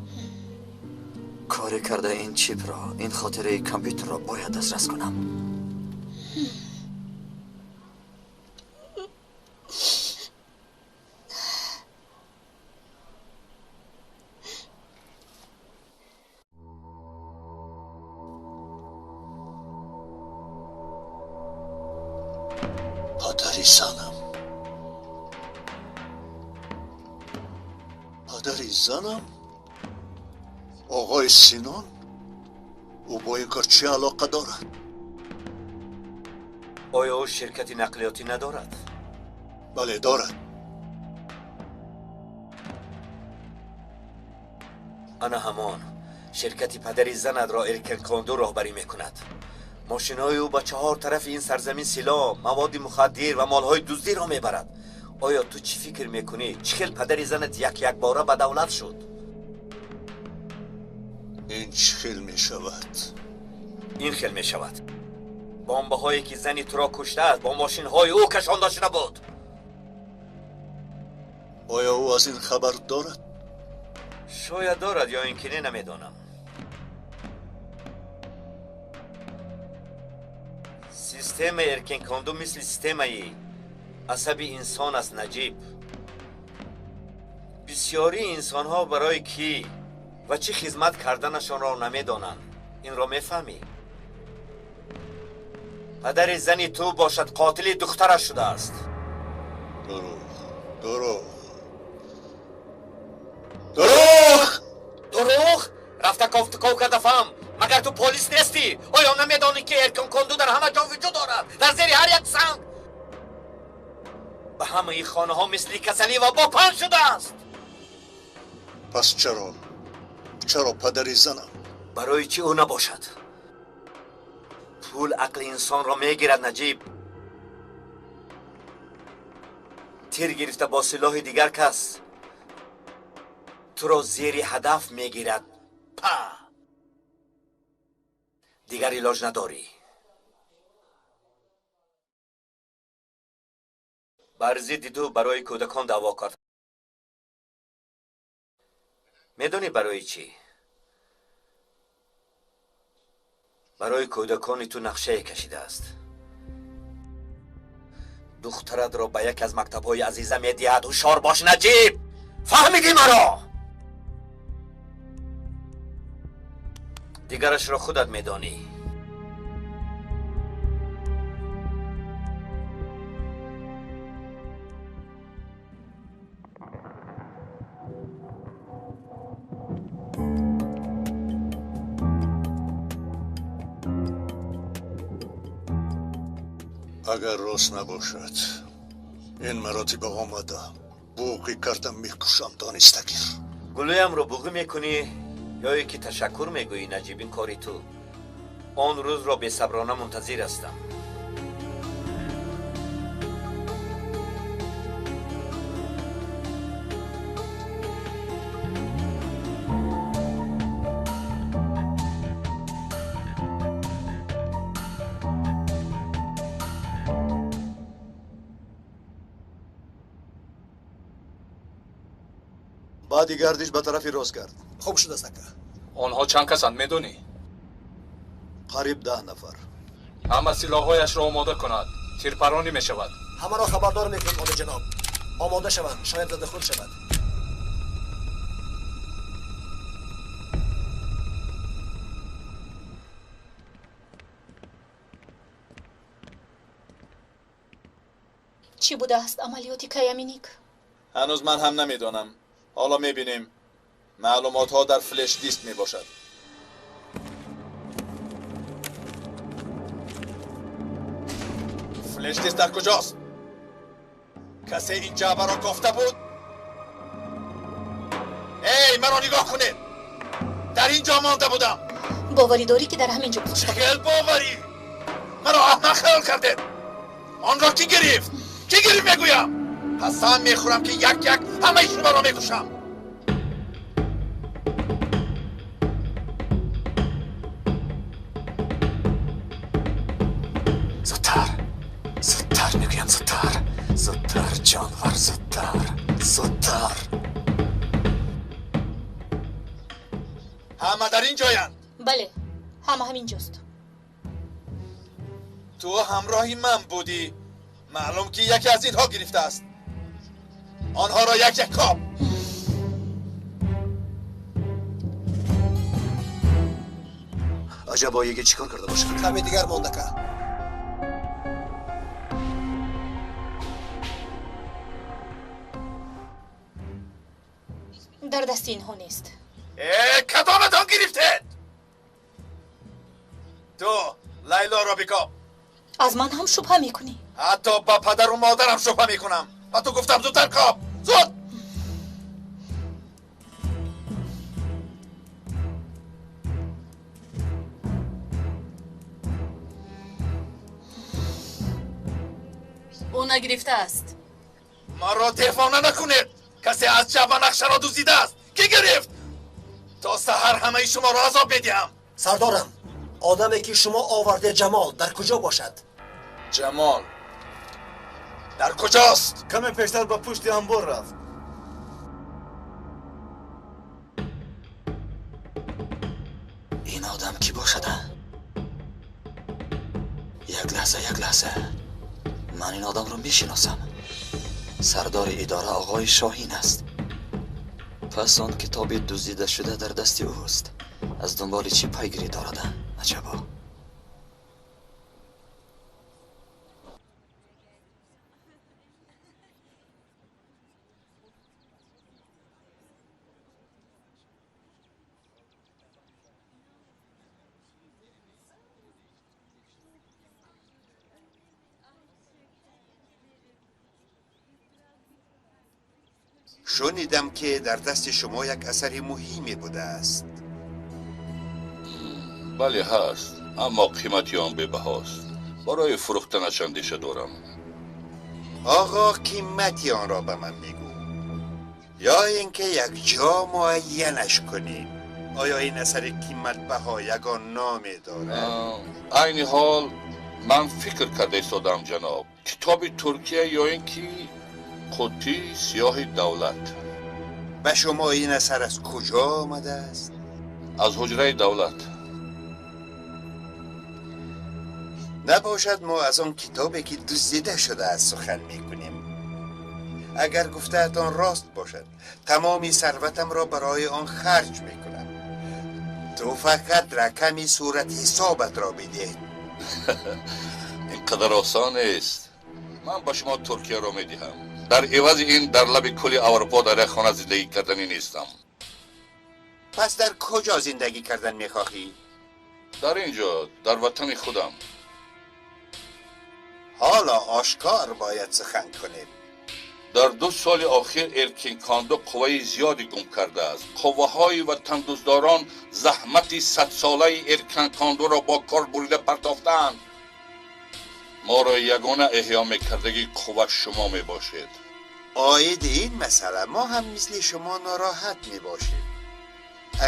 [SPEAKER 2] Коре карда ин чипро, ин хотираи компютерро бояд дастрас кунам.
[SPEAKER 10] Падари занам. Падари занам? Оғои Синон? Ӯ бо ин кор чӣ алоқа дорад?
[SPEAKER 24] Оё ӯ ширкати нақлиётӣ надорад?
[SPEAKER 10] Бале, дорад.
[SPEAKER 24] Ана ҳамон ширкати падари занадро Эркинконду роҳбарӣ мекунад. Мошинҳои ӯ ба 4 тарафи ин сарзамин силоҳ, маводи мухаддир ва молҳои дуздиро мебарад. Оё ту чӣ фикр мекунӣ? Чӣ хел падари занат як-якбора ба давлат шуд?
[SPEAKER 10] Ин чӣ хел мешавад?
[SPEAKER 24] Ин хел мешавад. Бомбаҳое ки зани туро куштааст бо мошинҳои ӯ кашонда шуда буд.
[SPEAKER 10] Оё ӯ аз ин хабар дорад?
[SPEAKER 24] Шояд дорад ё ин ки не, намедонам. Системаи Эркинконду мисли системаи асаби инсон аст, Наҷиб. Бисёрии инсонҳо барои кӣ ва чӣ хизмат карданашонро намедонанд. Инро мефаҳмӣ? Падари зани ту бошад қотили духтараш шудааст.
[SPEAKER 10] Дурӯғ, дурӯғ, дурӯғ,
[SPEAKER 24] дурӯғ! Рафта кофтуков карда фаҳм. Магар ту полис нестӣ? Оё намедонӣ ки Эркинконду дар ҳама ҷо вуҷуд дорад? Дар зери ҳар як санг. Ба ҳамаи хонаҳо мисли касалӣ ва бо паҳн шудааст.
[SPEAKER 10] Пас чаро? Чаро падари занам?
[SPEAKER 24] Барои чӣ ӯ набошад? Пул ақли инсонро мегирад, Наҷиб. Тир гирифта бо силоҳи дигар кас туро зери ҳадаф мегирад. Па! Дигар илоҷ надорӣ. Бар зидди ту барои кӯдакон даъво кард. Медонӣ барои чӣ? Барои кӯдакони ту нақшае кашидааст. Духтаратро ба яке аз мактабҳои Азиза медиҳад. Ҳушёр бош, Наҷиб! Фаҳмидӣ маро? Дигарашро худат медонӣ.
[SPEAKER 10] Агар рост набошад, ин маротиба омада буғӣ кардам, мекушам, донистагир.
[SPEAKER 24] Гулӯямро буғӣ мекунӣ ё ки ташаккур мегӯӣ, Наҷиб? Ин кори ту. Он рӯзро бесаброна мунтазир ҳастам.
[SPEAKER 6] Баъди гардиш ба тарафи рост кард.
[SPEAKER 9] Хуб шудааст, ака.
[SPEAKER 20] Онҳо чанд касанд, медонӣ?
[SPEAKER 6] Қариб 10 нафар.
[SPEAKER 20] Ҳама силоҳҳояшро омода кунад, тирпаронӣ мешавад.
[SPEAKER 9] Ҳамаро хабардор мекунем, олиҷаноб. Омода шаванд, шояд задахӯрд шавад.
[SPEAKER 4] Чӣ будааст амалиёти Каяминик?
[SPEAKER 18] Ҳанӯз ман ҳам намедонам. Ҳоло мебинем. Маълумотҳо дар флеш диск мебошад. Флеш диск дар куҷост? Касе ин ҷаъбаро кофта буд? Эй, маро нигоҳ кунед! Дар ин ҷо монда будам.
[SPEAKER 4] Боварӣ дорӣ, ки дар ҳамин ҷо гузошта?
[SPEAKER 18] Чӣ хел боварӣ? Маро аҳмақ хаёл кардед. Онро кӣ гирифт? Кӣ гирифт, мегӯям? Қасам мехӯрам, ки як як ҳамаи шуморо мекушам.
[SPEAKER 2] Зудтар, зудтар мегӯям, зудтар, зудтар, ҷонвар, зудтар, зудтар.
[SPEAKER 18] Ҳама дар ин ҷоянд?
[SPEAKER 4] Бале, ҳама ҳамин ҷост.
[SPEAKER 18] Ту ҳамроҳи ман будӣ. Маълум, ки яке аз инҳо гирифтааст. Онҳоро як як коб.
[SPEAKER 6] Аҷабо, йигит чӣ кор карда бошад?
[SPEAKER 9] Каме дигар монда, ка.
[SPEAKER 4] Дар дасти инҳо нест.
[SPEAKER 18] Э, кадоматон гирифтед? Ту Лайлоро бикоб.
[SPEAKER 4] Аз ман ҳам шубҳа мекунӣ?
[SPEAKER 18] Ҳатто ба падару модарам шубҳа мекунам. Ба ту гуфтам, зудтар коб, зуд!
[SPEAKER 3] Ӯ нагирифтааст.
[SPEAKER 18] Маро девона накунед! Касе аз ҷаъба нақшаро дуздидааст. Кӣ гирифт? То саҳар ҳамаи шуморо азоб медиҳам.
[SPEAKER 9] Сардорам, одаме, ки шумо оварде, Ҷамол, дар куҷо бошад?
[SPEAKER 18] Ҷамол дар куҷост?
[SPEAKER 8] Каме пештар ба пушти анбор рафт.
[SPEAKER 2] Ин одам кӣ бошад? Як лаҳза, як лаҳза. Ман ин одамро мешиносам. Сардори идора оғои Шоҳин аст. Пас он китоби дуздидашуда дар дасти ӯст. Аз дунболи чӣ пайгирӣ дорад? Аҷабо.
[SPEAKER 5] Шунидам, ки дар дасти шумо як асари муҳиме будааст.
[SPEAKER 13] Бале, ҳаст, аммо қимати он бебаҳост. Барои фурӯхтанаш андеша дорам.
[SPEAKER 5] Оғо, қимати онро ба ман бигӯ, ё ин ки якҷо муайянаш кунем. Оё ин асари қиматбаҳо ягон номе дорад?
[SPEAKER 13] Айни ҳол ман фикр карда истодам, ҷаноб. Китоби Туркия ё ин ки қуттии сиёҳи давлат.
[SPEAKER 5] Ба шумо ин асар аз куҷо омадааст?
[SPEAKER 13] Аз ҳуҷраи давлат.
[SPEAKER 5] Набошад мо аз он китобе ки дуздида шудааст сухан мекунем. Агар гуфтаатон рост бошад, тамоми сарватамро барои он харҷ мекунам. Ту фақат рақами сурати ҳисобатро бидеҳ.
[SPEAKER 13] Ин қадар осон нест. Ман ба шумо Туркияро медиҳам. Дар ивази ин дар лаби кӯли Аврупо дар як хона зиндагӣ карданӣ нестам.
[SPEAKER 5] Пас дар куҷо зиндагӣ кардан мехоҳӣ?
[SPEAKER 13] Дар ин ҷо, дар ватани худам.
[SPEAKER 5] Ҳоло ошкор бояд сухан кунем.
[SPEAKER 13] Дар 2 соли охир Эркин Кандо қувваи зиёде гум кардааст. Қувваҳои ватандӯстдорон заҳмати 100-солаи Эркин Кандоро бо кор бурида партофтаанд. Моро ягона эҳё мекардагии қувва шумо мебошед.
[SPEAKER 5] Оиди ин масъала мо ҳам мисли шумо нороҳат мебошем.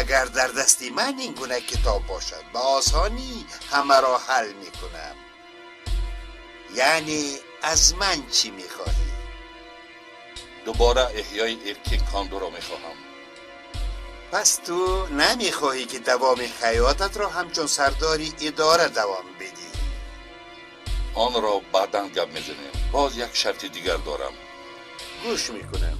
[SPEAKER 5] Агар дар дасти ман ин гуна китоб бошад, ба осонӣ ҳамаро ҳал мекунам. Яъне аз ман чӣ мехоҳӣ?
[SPEAKER 13] Дубора эҳёи Эркин Кандоро мехоҳам.
[SPEAKER 5] Пас ту намехоҳӣ ки давоми ҳаётатро ҳамчун сардори идора давом бидиҳӣ?
[SPEAKER 13] Онро баъдан гап мезанем. Боз як шарти дигар дорам.
[SPEAKER 5] Гӯш мекунам.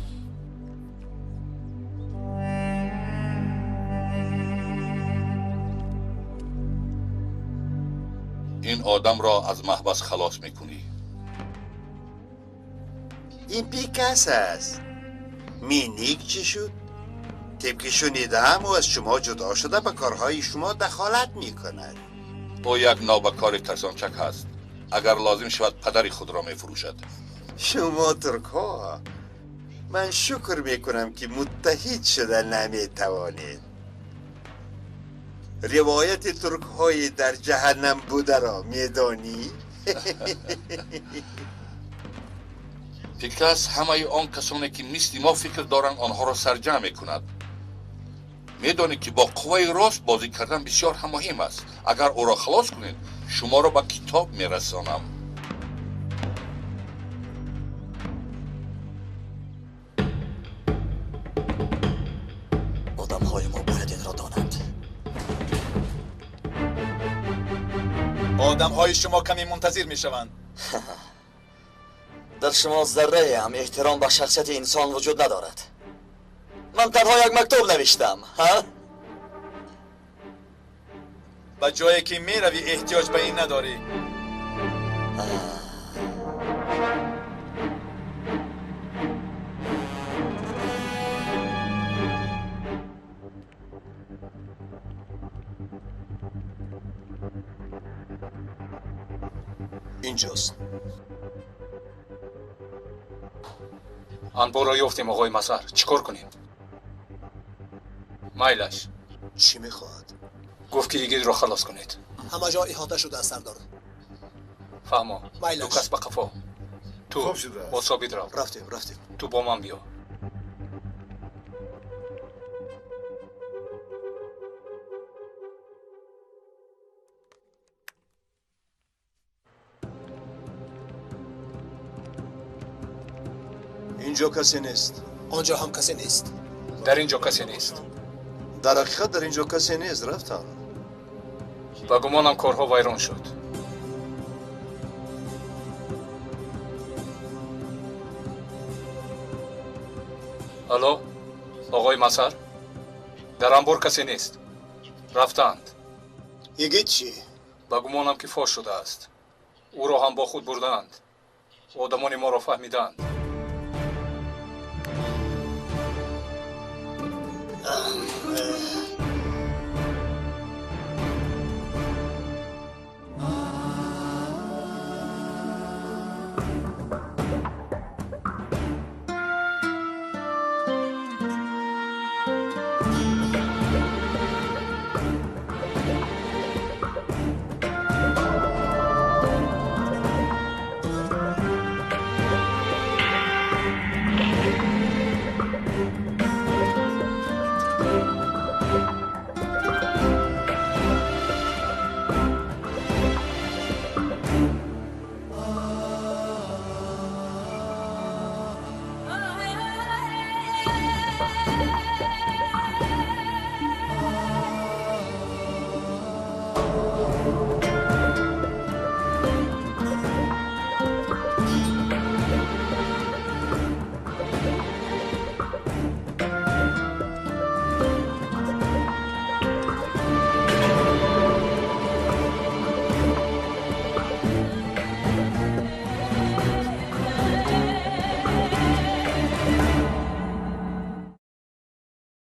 [SPEAKER 13] Ин одамро аз маҳбас халос мекунӣ.
[SPEAKER 5] Ин бекас аст. Миник чӣ шуд? Тибқи шунидаам, ӯ аз шумо ҷудо шуда ба корҳои шумо дахолат мекунад.
[SPEAKER 13] Ӯ як нобакори тарсончак ҳаст. Агар лозим шавад, падари худро мефурӯшад.
[SPEAKER 5] Шумо туркҳо, ман шукр мекунам ки муттаҳид шуда наметавонед. Ривояти туркҳои дар ҷаҳаннам бударо медонӣ?
[SPEAKER 13] Пикас ҳамаи он касоне ки мисли мо фикр доранд, онҳоро сарҷамъ мекунад. Медонед ки бо қувваи рост бозӣ кардан бисёр ҳам муҳим аст. Агар ӯро халос кунед, шуморо ба китоб мерасонам.
[SPEAKER 2] Одамҳои мо бояд инро донанд.
[SPEAKER 18] Одамҳои шумо каме мунтазир мешаванд.
[SPEAKER 2] Дар шумо заррае ҳам эҳтиром ба шахсияти инсон вуҷуд надорад. Ман танҳо як мактуб навиштам, ҳа?
[SPEAKER 18] Ба ҷое ки меравӣ эҳтиёҷ ба ин надорӣ.
[SPEAKER 9] Инҷост.
[SPEAKER 20] Анборро ёфтем, оғои Масар. Чӣ кор кунем? Майлаш.
[SPEAKER 9] Чӣ мехоҳад?
[SPEAKER 20] Гуфт ки Игидро халос кунед.
[SPEAKER 9] Ҳама ҷо иҳота шудааст, сардор.
[SPEAKER 20] Фаҳмо.
[SPEAKER 9] Майлаш.
[SPEAKER 20] Ду кас ба қафо. Ту бо Собит рав.
[SPEAKER 9] Рафтем, рафтем.
[SPEAKER 20] Ту бо ман биё.
[SPEAKER 6] Инҷо касе нест.
[SPEAKER 9] Он ҷо ҳам касе нест.
[SPEAKER 20] Дар ин ҷо касе нест.
[SPEAKER 6] Дар ҳақиқат дар ин ҷо касе нест, рафтанд.
[SPEAKER 20] Ба гумонам корҳо вайрон шуд. Алло, оғои Масар? Дар анбор касе нест. Рафтаанд.
[SPEAKER 16] Игит чӣ?
[SPEAKER 20] Ба гумонам ки фош шудааст. Ӯро ҳам бо худ бурдаанд. Одамони моро фаҳмидаанд.